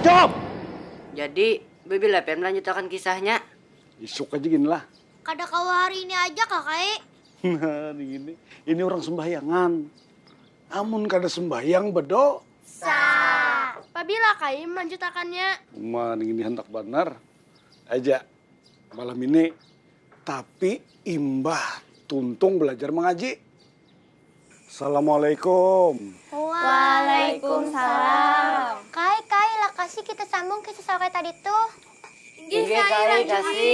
Dom! Jadi, bila pian melanjutakan kisahnya? Isuk aja gini lah. Kada kawa hari ini aja, Kakai. Nah, ini, ini orang sembahyangan. Amun kada sembahyang, bedo. Sa. Pabila Kai melanjutakannya? Nah, ini handak banar. Aja. Malam ini. Tapi imbah tuntung belajar mengaji. Assalamualaikum. Waalaikumsalam. Kai, Kai, lakasi kita sambung kisah sawakai tadi tuh. Inggih kali, Kasi.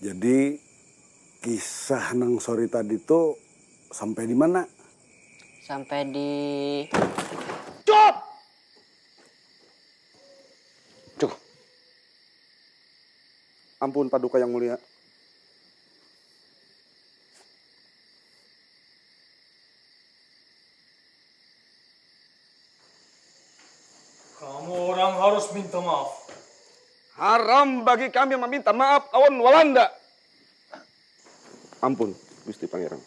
Jadi, kisah nang sore tadi tu sampai di mana? Sampai di... Cup! Cuh. Ampun, Paduka Yang Mulia. Kamu orang harus minta maaf. Haram bagi kami meminta maaf awan Walanda. Ampun, Gusti Pangeran.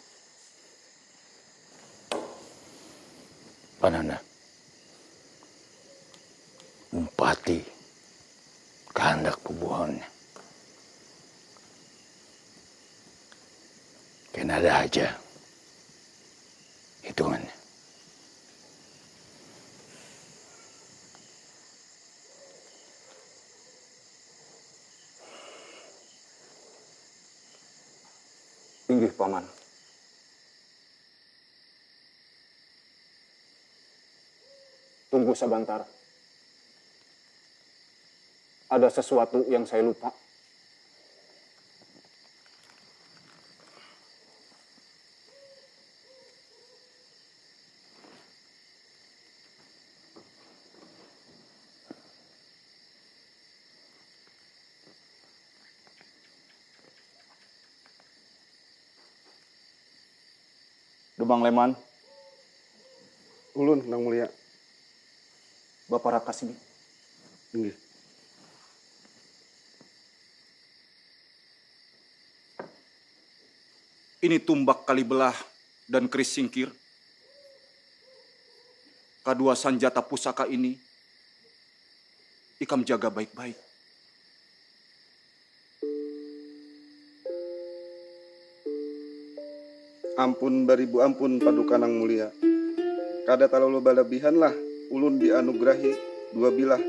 Panana, umpati kahandak bubuhannya. Kena ada aja hitungannya. Inggih, Paman. Tunggu sabantar. Ada sesuatu yang saya lupa. Dumang Leman. Ulun, Nang Mulia. Baparakas ini. Inggih. Ini tumbak kalibelah dan keris singkir. Kadua sanjata pusaka ini ikam jaga baik-baik. Ampun baribu ampun, Paduka Nang Mulia. Kada talalu balabihan lah ulun dianugrahi dua bilah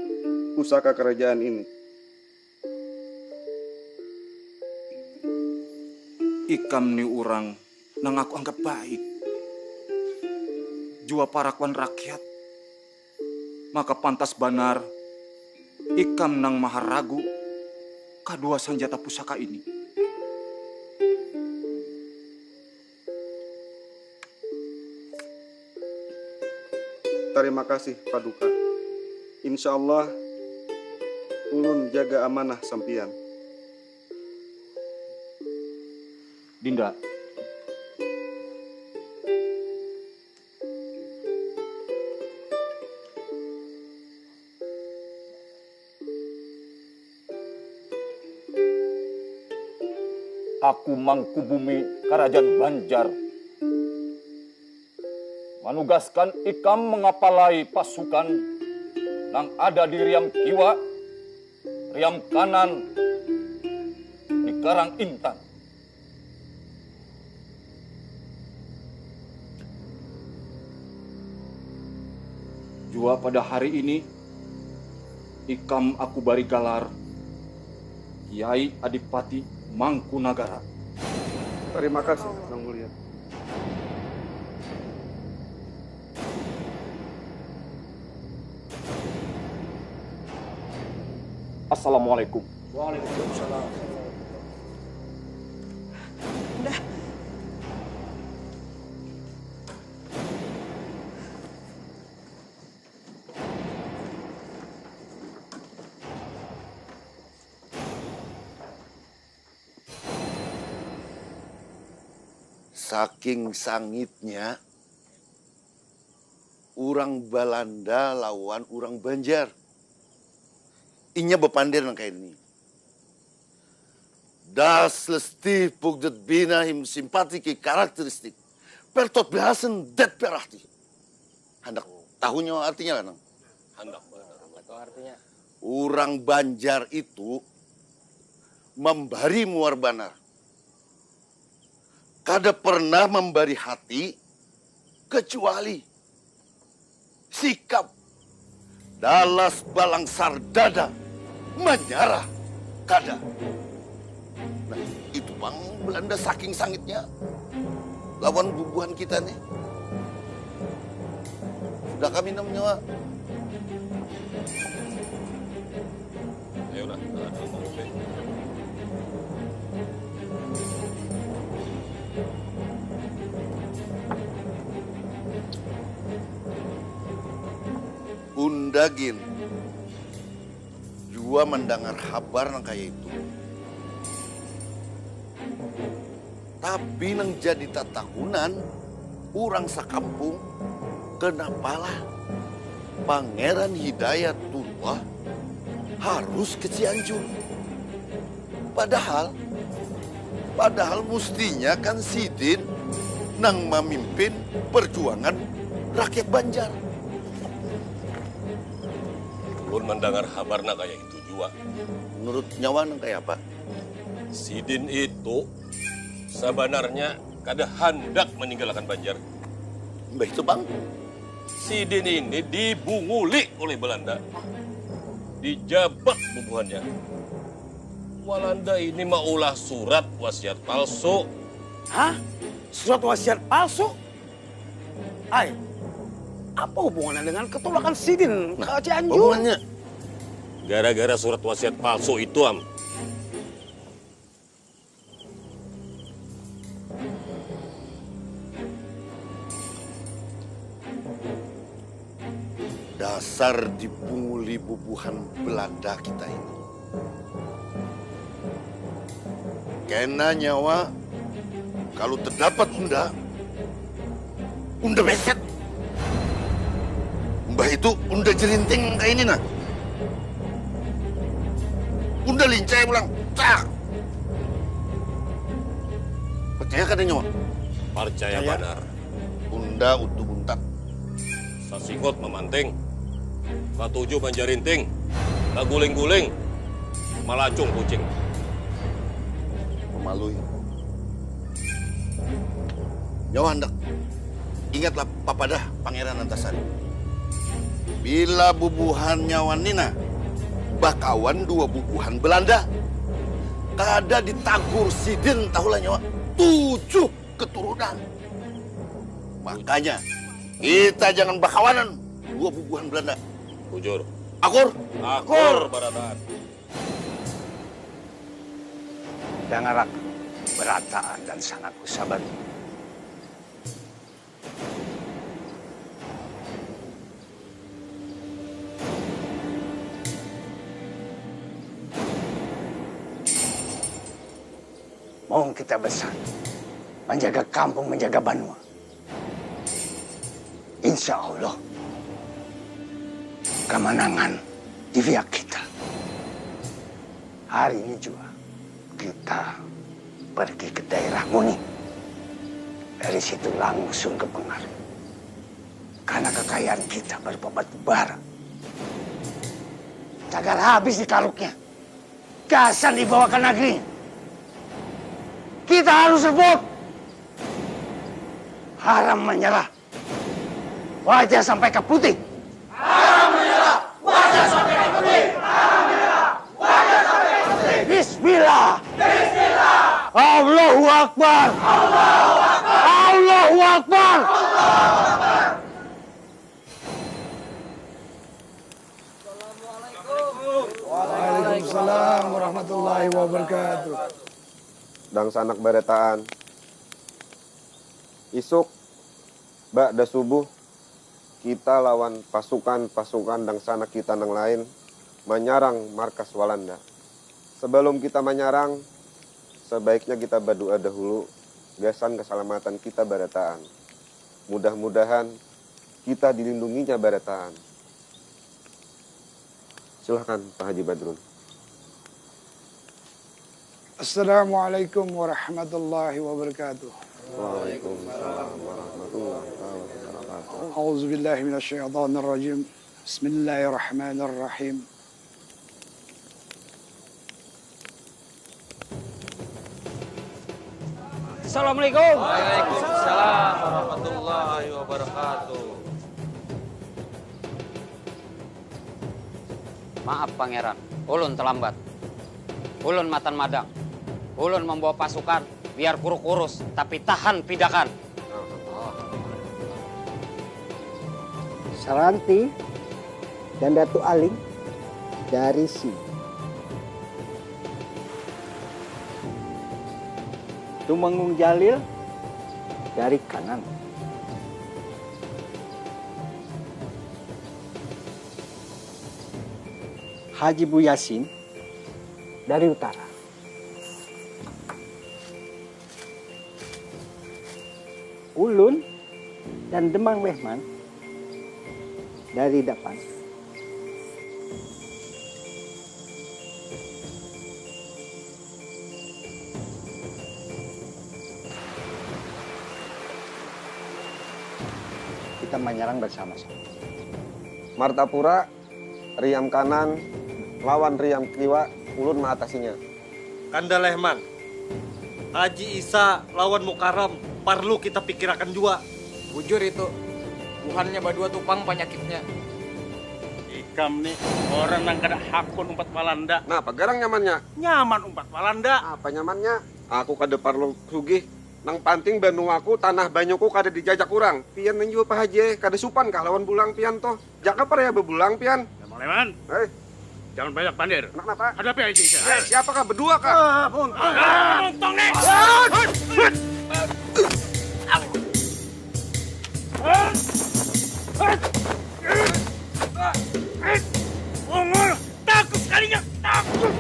pusaka karajaan ini. Ikam ni urang nang aku anggap baik. Jua parak wan rakyat. Maka pantas banar ikam nang maharagu kadua sanjata pusaka ini. Tarima kasih, Paduka. Insya Allah, ulun jaga amanah sampiyan. Dinda. Aku Mangkubumi Karajaan Banjar manugaskan ikam mangapalai pasukan nang ada di riam kiwa, riam kanan di Karang Intan. Jua pada hari ini, ikam aku bari galar Kiai Adipati Mangkunagara. Tarima kasih, Nang Mulia. Assalamualaikum. Waalaikumsalam. Dah. Saking sangitnya urang Balanda lawan urang Banjar. Inya bapander nang kaya ini. Das lestih pugdet bina him simpatiki karakteristik. Pertot behasen det perahti. Handak tahu nyawa artinya lah nang. Handak banar. Apa tuh artinya? Urang Banjar itu mambari muar banar. Kada pernah mambari hati kecuali sikap dalas balangsar dada manyarah kada. Nah, itu pang Belanda saking sangitnya lawan bubuhan kita nih. Udah kami minum nyawa. Ayolah, ada apa, Upe? Unda gin jua mandangar habar nang kaya itu. Tapi nang jadi tatakunan urang sakampung, kenapalah Pangeran Hidayatullah harus ke Cianjur. Padahal, padahal mustinya kan sidin nang mamimpin perjuangan rakyat Banjar. Ulun mandangar habar nang kaya itu jua. Menurut nyawa nang kaya apa? Sidin itu sabanarnya kada handak maninggalakan Banjar. Mbah itu pang? Sidin ini dibunguli oleh Belanda. Dijabak bubuhannya. Walanda ini maulah surat wasiat palsu. Hah? Surat wasiat palsu? Ai, apa hubungannya dengan ketolakan sidin nah, ke Cianjur? Hubungannya. Gara-gara surat wasiat palsu itu, Am. Dasar dipunguli bubuhan Belanda kita ini. Kena nyawa kalau terdapat unda, unda beset. Mbah itu unda jerinting kayak ini nah. Unda lincah pulang. Cak. Percaya kada nyawa? Percaya benar. Unda utuh buntat. Sasingot mamanting, katuju manjarinting, kaguling-guling, malacung kucing. Mamalui. Nyawa handak ingatlah papadah Pangeran Antasari. Bila bubuhan nyawa nina bakawan dua bubuhan Belanda, kada ditagur sidin tahulah nyawa tujuh keturunan. Makanya kita jangan bakawanan dua bubuhan Belanda. Bujur. Akur. Akur barataan. Dangarak berataan dan sangat kusabat. Maung kita besar, menjaga kampung, menjaga banua. Insya Allah, kemenangan di pihak kita. Hari ini juga kita pergi ke daerah Muni. Dari situ langsung ke Pengaru. Karena kekayaan kita berpapat bara. Cagar habis di karuknya. Gasan dibawa ke negeri. Kita harus rebut. Haram menyerah. Wajah sampai ke putih. Haram menyerah. Wajah sampai ke putih. Haram menyerah. Wajah sampai ke putih. Bismillah. Bismillah. Allahu Akbar. Allahu Akbar. Allahu Akbar. Allahu Akbar. Waalaikumsalam warahmatullahi wabarakatuh. Dangsanak barataan. Isuk, ba'da subuh, kita lawan pasukan-pasukan dangsanak kita nang lain manyarang markas Walanda. Sabalum kita manyarang, sabaiknya kita badu'a dahulu gasan kasalamatan kita barataan. Mudah-mudahan kita dilindunginya barataan. Silahkan Pak Haji Badrun. Assalamualaikum warahmatullahi wabarakatuh. Waalaikumsalam warahmatullahi wabarakatuh. A'udzubillahi minasyaitonirrajim. Bismillahirrahmanirrahim. Assalamualaikum. Waalaikumsalam warahmatullahi wabarakatuh. Maaf Pangeran, ulun terlambat. Ulun matan madang. Ulun membawa pasukan biar kuruk kurus tapi tahan pidakan. Saranti dan Datu Aling dari sini. Tumenggung Jalil dari kanan. Haji Bu Yasin dari utara. Ulun dan Demang Lehman dari depan. Kita menyerang bersama-sama. Martapura, riam kanan, lawan riam kiwa, ulun maatasinya. Kanda Lehman, Haji Isa lawan Mukaram parlu kita pikirakan jua. Bujur itu, buhannya badua tu pang panyakitnya. Ikam ni orang nang kada hakun umpat Walanda. Napa garang nyamannya? Nyaman umpat Walanda. Apa nyamannya? Aku kada parlu sugih. Nang panting banuaku, tanah banyuku kada dijajak urang. Pian nang jua Pak Haji ai, kada supan kah lawan bulang pian tuh? Jaka paraya babulang pian. Damang Leman. Hei. Jangan banyak pandir. Kenapa? Hadapi aja. Eh, siapa kah? Berdua kah? Ah, muntong. Ah, muntong nih. Ungul, takut sekalinya. Takut.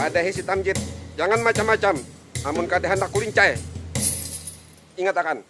Padahi si Tamjid, jangan macam-macam. Amun kada handak kulincai, ingat akan.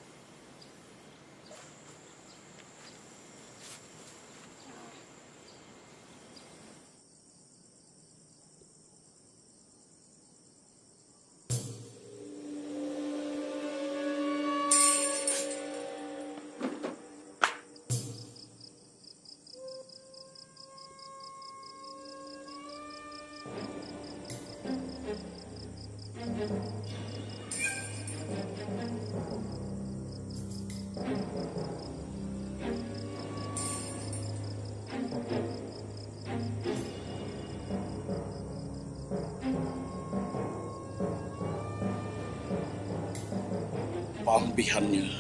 Paampihannya,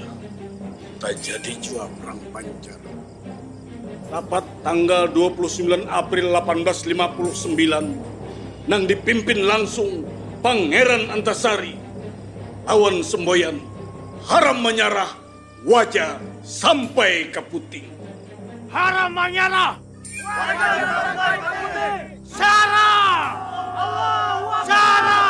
tajadi jua perang panjar. Rapat tanggal dua puluh sembilan April lapan belas lima puluh sembilan nang dipimpin langsung Pangeran Antasari lawan semboyan Haram Manyarah, waja sampai ka puting. Haram Manyarah! Waja sampai ka puting! Sarang! Sarang!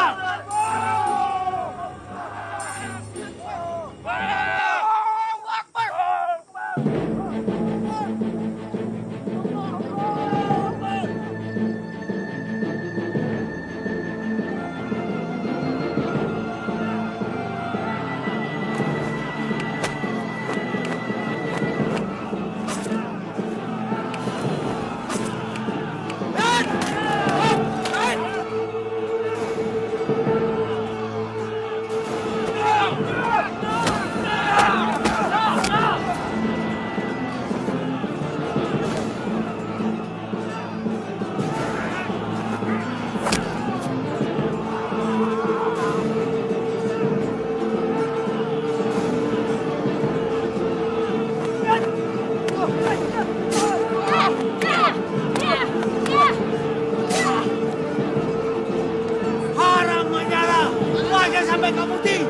Haram Manyarah, waja sampai ka puting.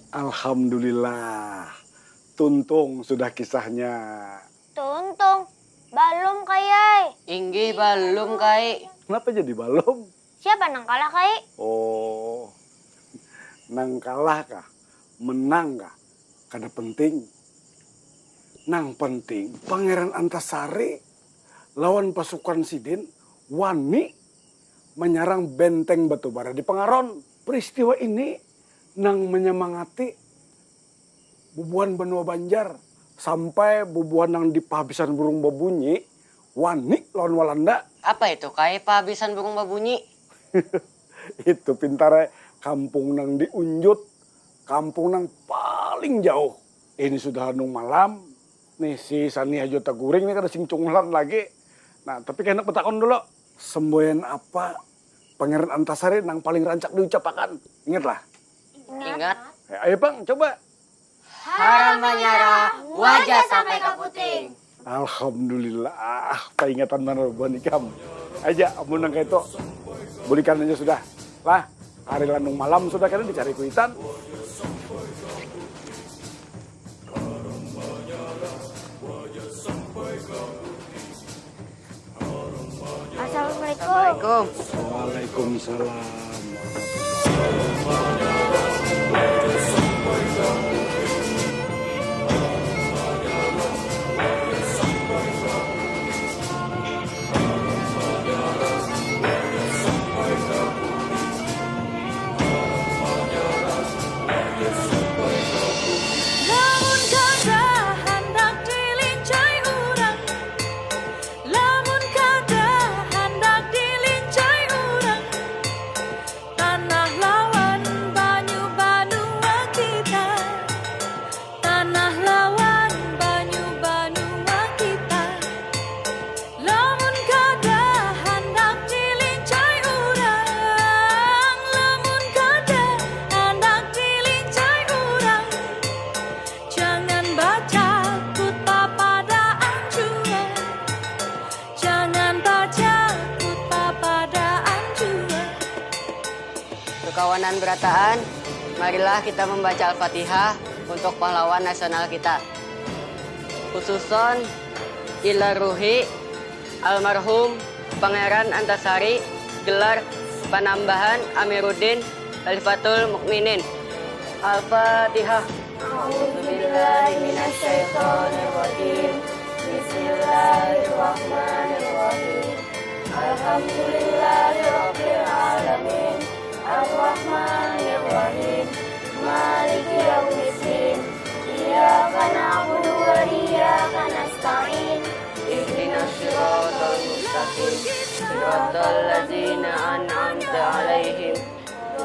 Alhamdulillah, tuntung sudah kisahnya. Tuntung, balum Kai ai. Inggih, balum Kai. Kenapa jadi balum? Siapa nang kalah Kai? Oh, nang kalah kah, menang kah, kada penting. Nang penting Pangeran Antasari lawan pasukan sidin wani manyarang benteng batubara di Pangaron. Peristiwa ini nang manyamangati bubuhan banua Banjar, sampai bubuhan nang di pahabisan burung babunyi wani lawan Walanda. Apa itu Kai pahabisan burung babunyi? Itu pintar ai, kampung nang di unjut, kampung nang paling jauh. Ini sudah hanung malam, nih si Sani Hajo Taguring nih kada sing cungulan lagi. Nah, tapi kahandak batakun dulu, semboyan apa Pangeran Antasari nang paling rancak diucapakan? Ingatlah. Ingat. Ya, ayo pang, coba. Haram manyarah, wajah sampai kaputing. Alhamdulillah, paingatan banar buhan ikam. Aja, amun nang kaitu, bulikan aja sudah. Lah, hari landung malam sudah kada dicari kuitan. Assalamualaikum. Waalaikumsalam. Kawanan berataan, marilah kita membaca Al-Fatihah untuk pahlawan nasional kita. Khususon ila ruhi almarhum Pangeran Antasari gelar Panambahan Amiruddin Khalifatul Mukminin. Al-Fatihah. أعوذ بالله من الشيطان الرجيم. بسم الله الرحمن الرحيم. الحمد لله رب العالمين. الرحمن الرحيم. مالك يوم الدين. إياك نعبد وإياك نستعين. اهدنا الصراط المستقيم. صراط الذين أنعمت عليهم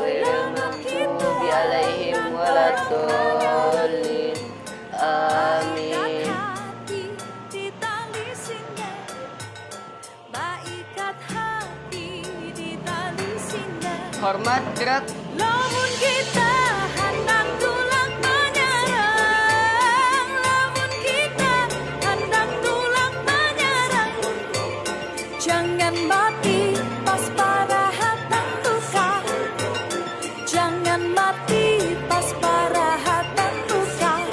غير المغضوب عليهم ولا الضالين. آمين. Hormat gerak. Lamun kita handak tulak manyarang, lamun kita handak tulak manyarang, jangan mati pas parahatan tukar, jangan mati pas parahatan tukar.